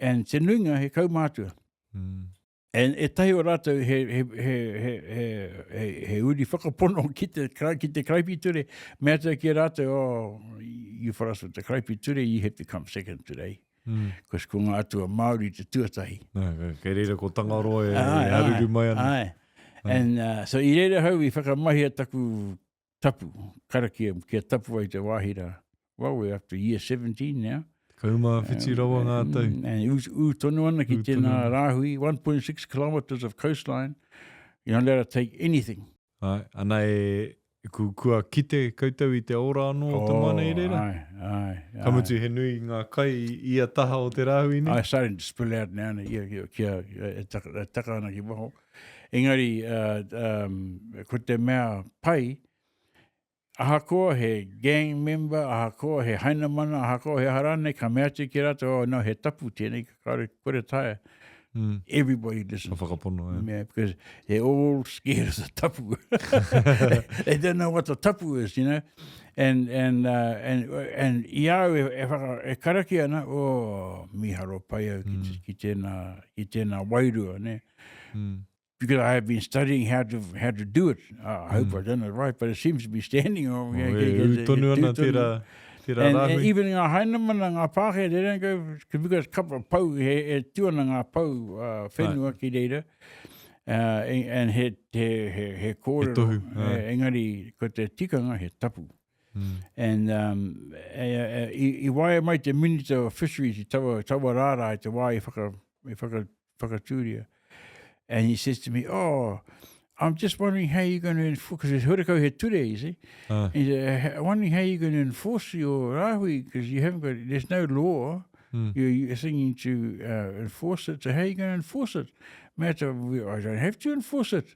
And te nuinga he kaumātua. Mm. And ētahi o rātou he, he, he, he, he, he, he uri whakapono ki te, ki te karaipiture, mea atu ki a rātou, oh, you for us with the karaipiture, you have to come second today. Mm. Because ko ngā atua Māori te tuatahi. No, kei reira ko Tangaroa e, e haruru mai ana. Ai. And uh, so i reira hau i whakamahia taku tapu, karakia, kia tapu ai te wāhi rā. Well, we're up to year 17 now. 17 rawa ngā tau. Mm, and ū, ū tonu ana ki tēnā rāhui, 1.6 kilometres of coastline. You're not allowed to take anything. Ai, ana e, ku, kua kite koutou i te ora anō o te moana i reira? Oh, ai, ai, ai. Ka mutu he nui ngā kai i ia taha o te rāhui nei? I starting to spill out now, ia, ia, kia, e taka, e taka ana ki waho. Engari, uh, um, ko te mea pai, ahakoa he gang member, ahakoa he hainamana, ahakoa he aha rānei, ka mea atu ki rātou, oh no, he tapu tēnei, kāore kore taea. Mm. Everybody listens. Ka whakapono, yeah. Yeah, because they're all scared of the tapu. they don't know what the tapu is, you know. And, and, uh, and, and i au e, e, whaka, e karakia ana, oh, miharo pai au ki, mm. ki, tēnā, ki tēnā wairua, ne? Mm. Because I have been studying how to, how to do it. Uh, I hope mm. I've done it right, but it seems to be standing. Oh, yeah, oh, e, tonu ana tērā, tērā and, rāhui. And even ngā hainamana, ngā Pākehā, they don't go, because couple of pau, he, e tū ana ngā pau uh, whenua right. ki reira, uh, and he, he, he, he kōrero. He tohu. Uh, engari, ko te tikanga, he tapu. Mm. And um, e, e, i, i waia mai te Minister of Fisheries i taua, taua rārā i te wā i whaka, i whaka, whakatūria. And he says to me, oh, I'm just wondering how you're going to enforce, because horekau he ture, you see. Uh. He said, I'm wondering how you're going to enforce your rāhui, because you haven't got, there's no law. Mm. You're, you're thinking to uh, enforce it, so how are you going to enforce it? Matter, I don't have to enforce it.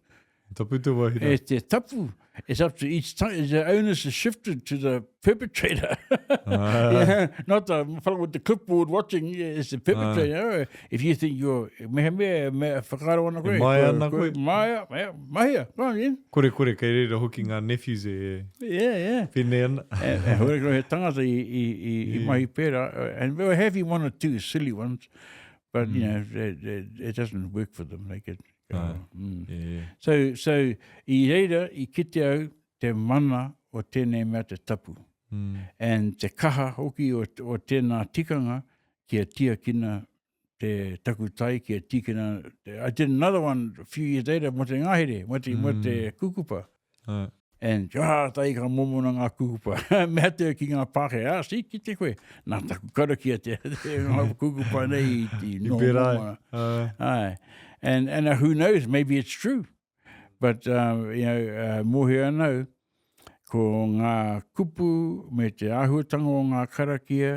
Tapu te wahira. E te tapu. It's up to each time. The onus is shifted to the perpetrator. Ah. yeah, not the fellow with the clipboard watching. It's the perpetrator. Ah. If you think you're... Me me, me whakaaro ana koe. E maia ana koe. Maia, maia, maia. Go on in. Kore, kore, kei reira hoki ngā nephews e... Yeah, yeah. Pēnei ana. E, e hore koe he tangata i, i, i, i mahi pērā. And we were having one or two silly ones. But, mm. you know, it, it, it doesn't work for them. They get... Ai. Mm. Yeah, yeah. So, so, i reira, i kite au te mana o tēnei mea te tapu. Mm. And te kaha hoki o, o tēnā tikanga kia tiakina te takutai, kia tīkina... Te, I did another one a few years later mo te ngahere, mo te, mm. mo te kukupa. Ai. And ah, tai ka momona ngā kukupa. Mea te ki ngā Pākehā, ah, see, kite koe. Nā taku karakia te, te ngā kukupa nei i, i I pērā ai. Ai. Ai. And, and uh, who knows, maybe it's true. But, um, you know, uh, mōhio ana au, ko ngā kupu me te āhuatanga o ngā karakia,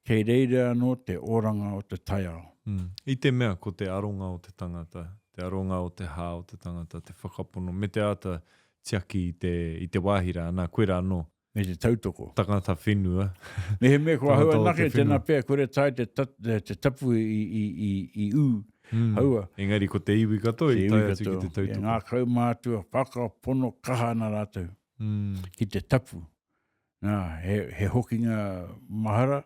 kei reira anō te oranga o te taiao. Mm. I te mea ko te aronga o te tangata, te aronga o te hā o te tangata, te whakapono, me te āta tiaki i te, i te wāhi rā, nā, koirā anō. Me te tautoko. Tangata whenua. Mehemea ko ahau Tangata o te anake, whenua. tēnā pea kore tae te, ta, te, te tapu i, i, i, i ū, Mm. haua. Engari ko te iwi katoa Te i iwi tae atu ki katoa. te tautoko. Ia, ngā kaumātua whakapono kaha ana rātou Mm. ki te tapu. Nā, he, he hokinga mahara,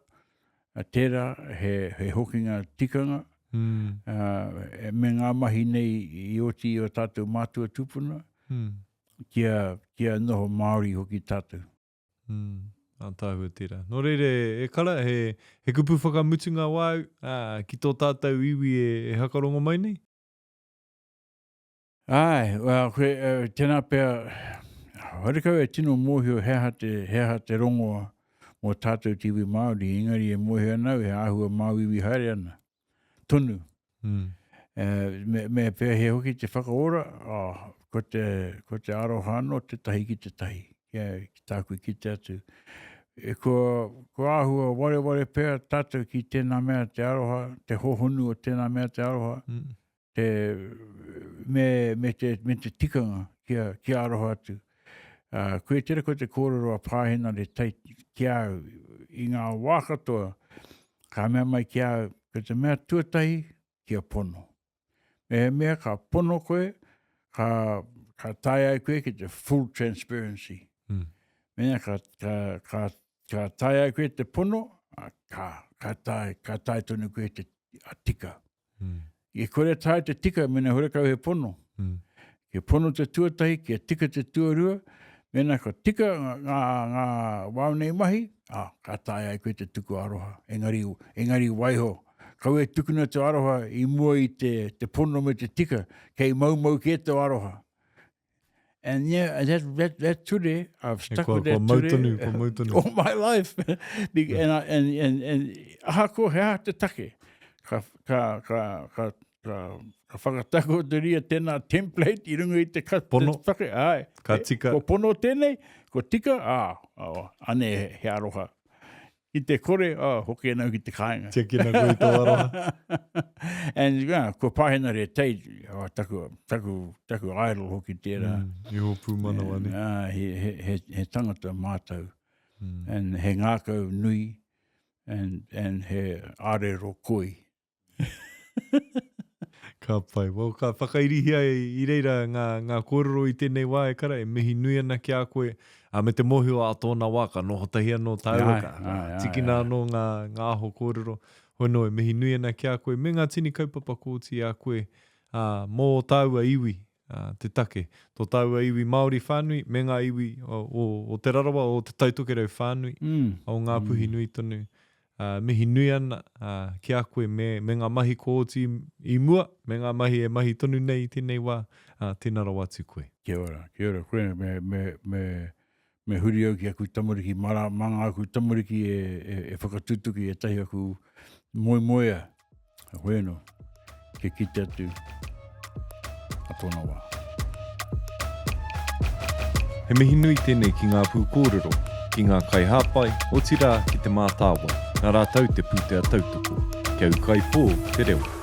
a tērā, he, he hokinga tikanga, mm. uh, me ngā mahi nei i oti i o tātou mātua tūpuna, mm. kia, kia noho Māori hoki tātou. Mm. Ātaahua tērā. Nō reira, e kara, he, he kupu whakamutunga wāu ā, ki tō tātou iwi e, e hakarongo mai nei? Āe, well, koe, uh, tēnā pea, horekau e tino mōhio he aha te, he aha te rongoa mō tātou te iwi Māori, engari e mōhio ana au he āhua māuiui haere ana, tonu. Mm. Uh, me, me pēhea hoki te whakaora, oh, ko te, ko te aroha anō tētahi ki tētahi, kia, ki tāku i kite atu. E, kua, kua āhua wareware pea tātou ki tēnā mea te aroha, te hohonu o tēnā mea te aroha, Mm. te, me, me, te, me te tikanga kia, kia aroha atu. Uh, koe tera ko te kōrero a Pāhenare Tai ki a au i ngā wā katoa, ka mea mai ki a au, ko te mea tuatahi kia pono. Mehemea ka pono koe, ka, ka tae ai koe ki te full transparency. Mm. Mena ka, ka, ka, ka tae ai koe te pono, ka, ka, tae, ka tae tonu koe te a tika. Mm. I kore tae te tika, mena horekau he pono. Mm. Kia pono te tuatahi, kia tika te tuarua, mena ka tika ngā, ngā, ngā wāu nei mahi, ah, ka taea ai koe te tuku aroha. Engari, engari waiho, kaua e tukuna te aroha i mua i te, te pono me te tika, kei maumau kē te aroha. And yeah, that, that, that ture, I've stuck kua, with that kua mau ture tonu, kua mau tonu. all my life. and, I, and, and, and ahakoa he aha te take, ka, ka, ka, ka, ka, ka whakatakotoria tēnā template i runga i te, ka, Pono. te take. Ai, Ka tika. Ko pono tēnei, ko tika, ā, oh, ane he aroha. Ki te kore, oh, hoki ana au ki te kāinga. Tiakina koe i tō aroha. And, yeah, ko Pāhenare Tate, oh, taku, taku, taku idol hoki tērā. Mm, iho pūmanawa ne. Uh, he, he, he, he tangata mātau. Mm. And he ngākau nui, and, and he ārero koi. Ka pai. Well, ka whakairihia i reira ngā, ngā kōrero i tēnei wā e kara, e mihi nui ana ki a koe, ā, me te mōhio ā tōna wā, ka noho tahi anō tāua, ka, ka tikina anō ngā, ngā aho kōrero. Hoi nō, e mihi nui ana ki a koe, me ngā tini kaupapa kōti a koe, ā, mō tāua iwi, ā, te take. Tō tāua iwi Māori whānui, me ngā iwi o, o, o Te Rarawa, o Te Taitokerau whānui, o Ngāpuhi nui tonu. Ā, mihi nui ana, ā, ki a koe me, me ngā mahi kua oti i mua, me ngā mahi e mahi tonu nei i tēnei wā, ā, tēnā rawa atu koe. Kia ora, kia ora koe, me, me, me, me huri au ki aku tamariki, mā, rā, mā ngā aku tamariki e, e, e whakatutuki ētahi aku moemoea. Hoi anō, kia kite atu a tōna wā. He mihi nui tēnei ki ngā pūkōrero, ki ngā kaihāpai, otirā ki Te Mātāwai, nā rātou te pūtea tautoko. Kia ūkaipō te reo.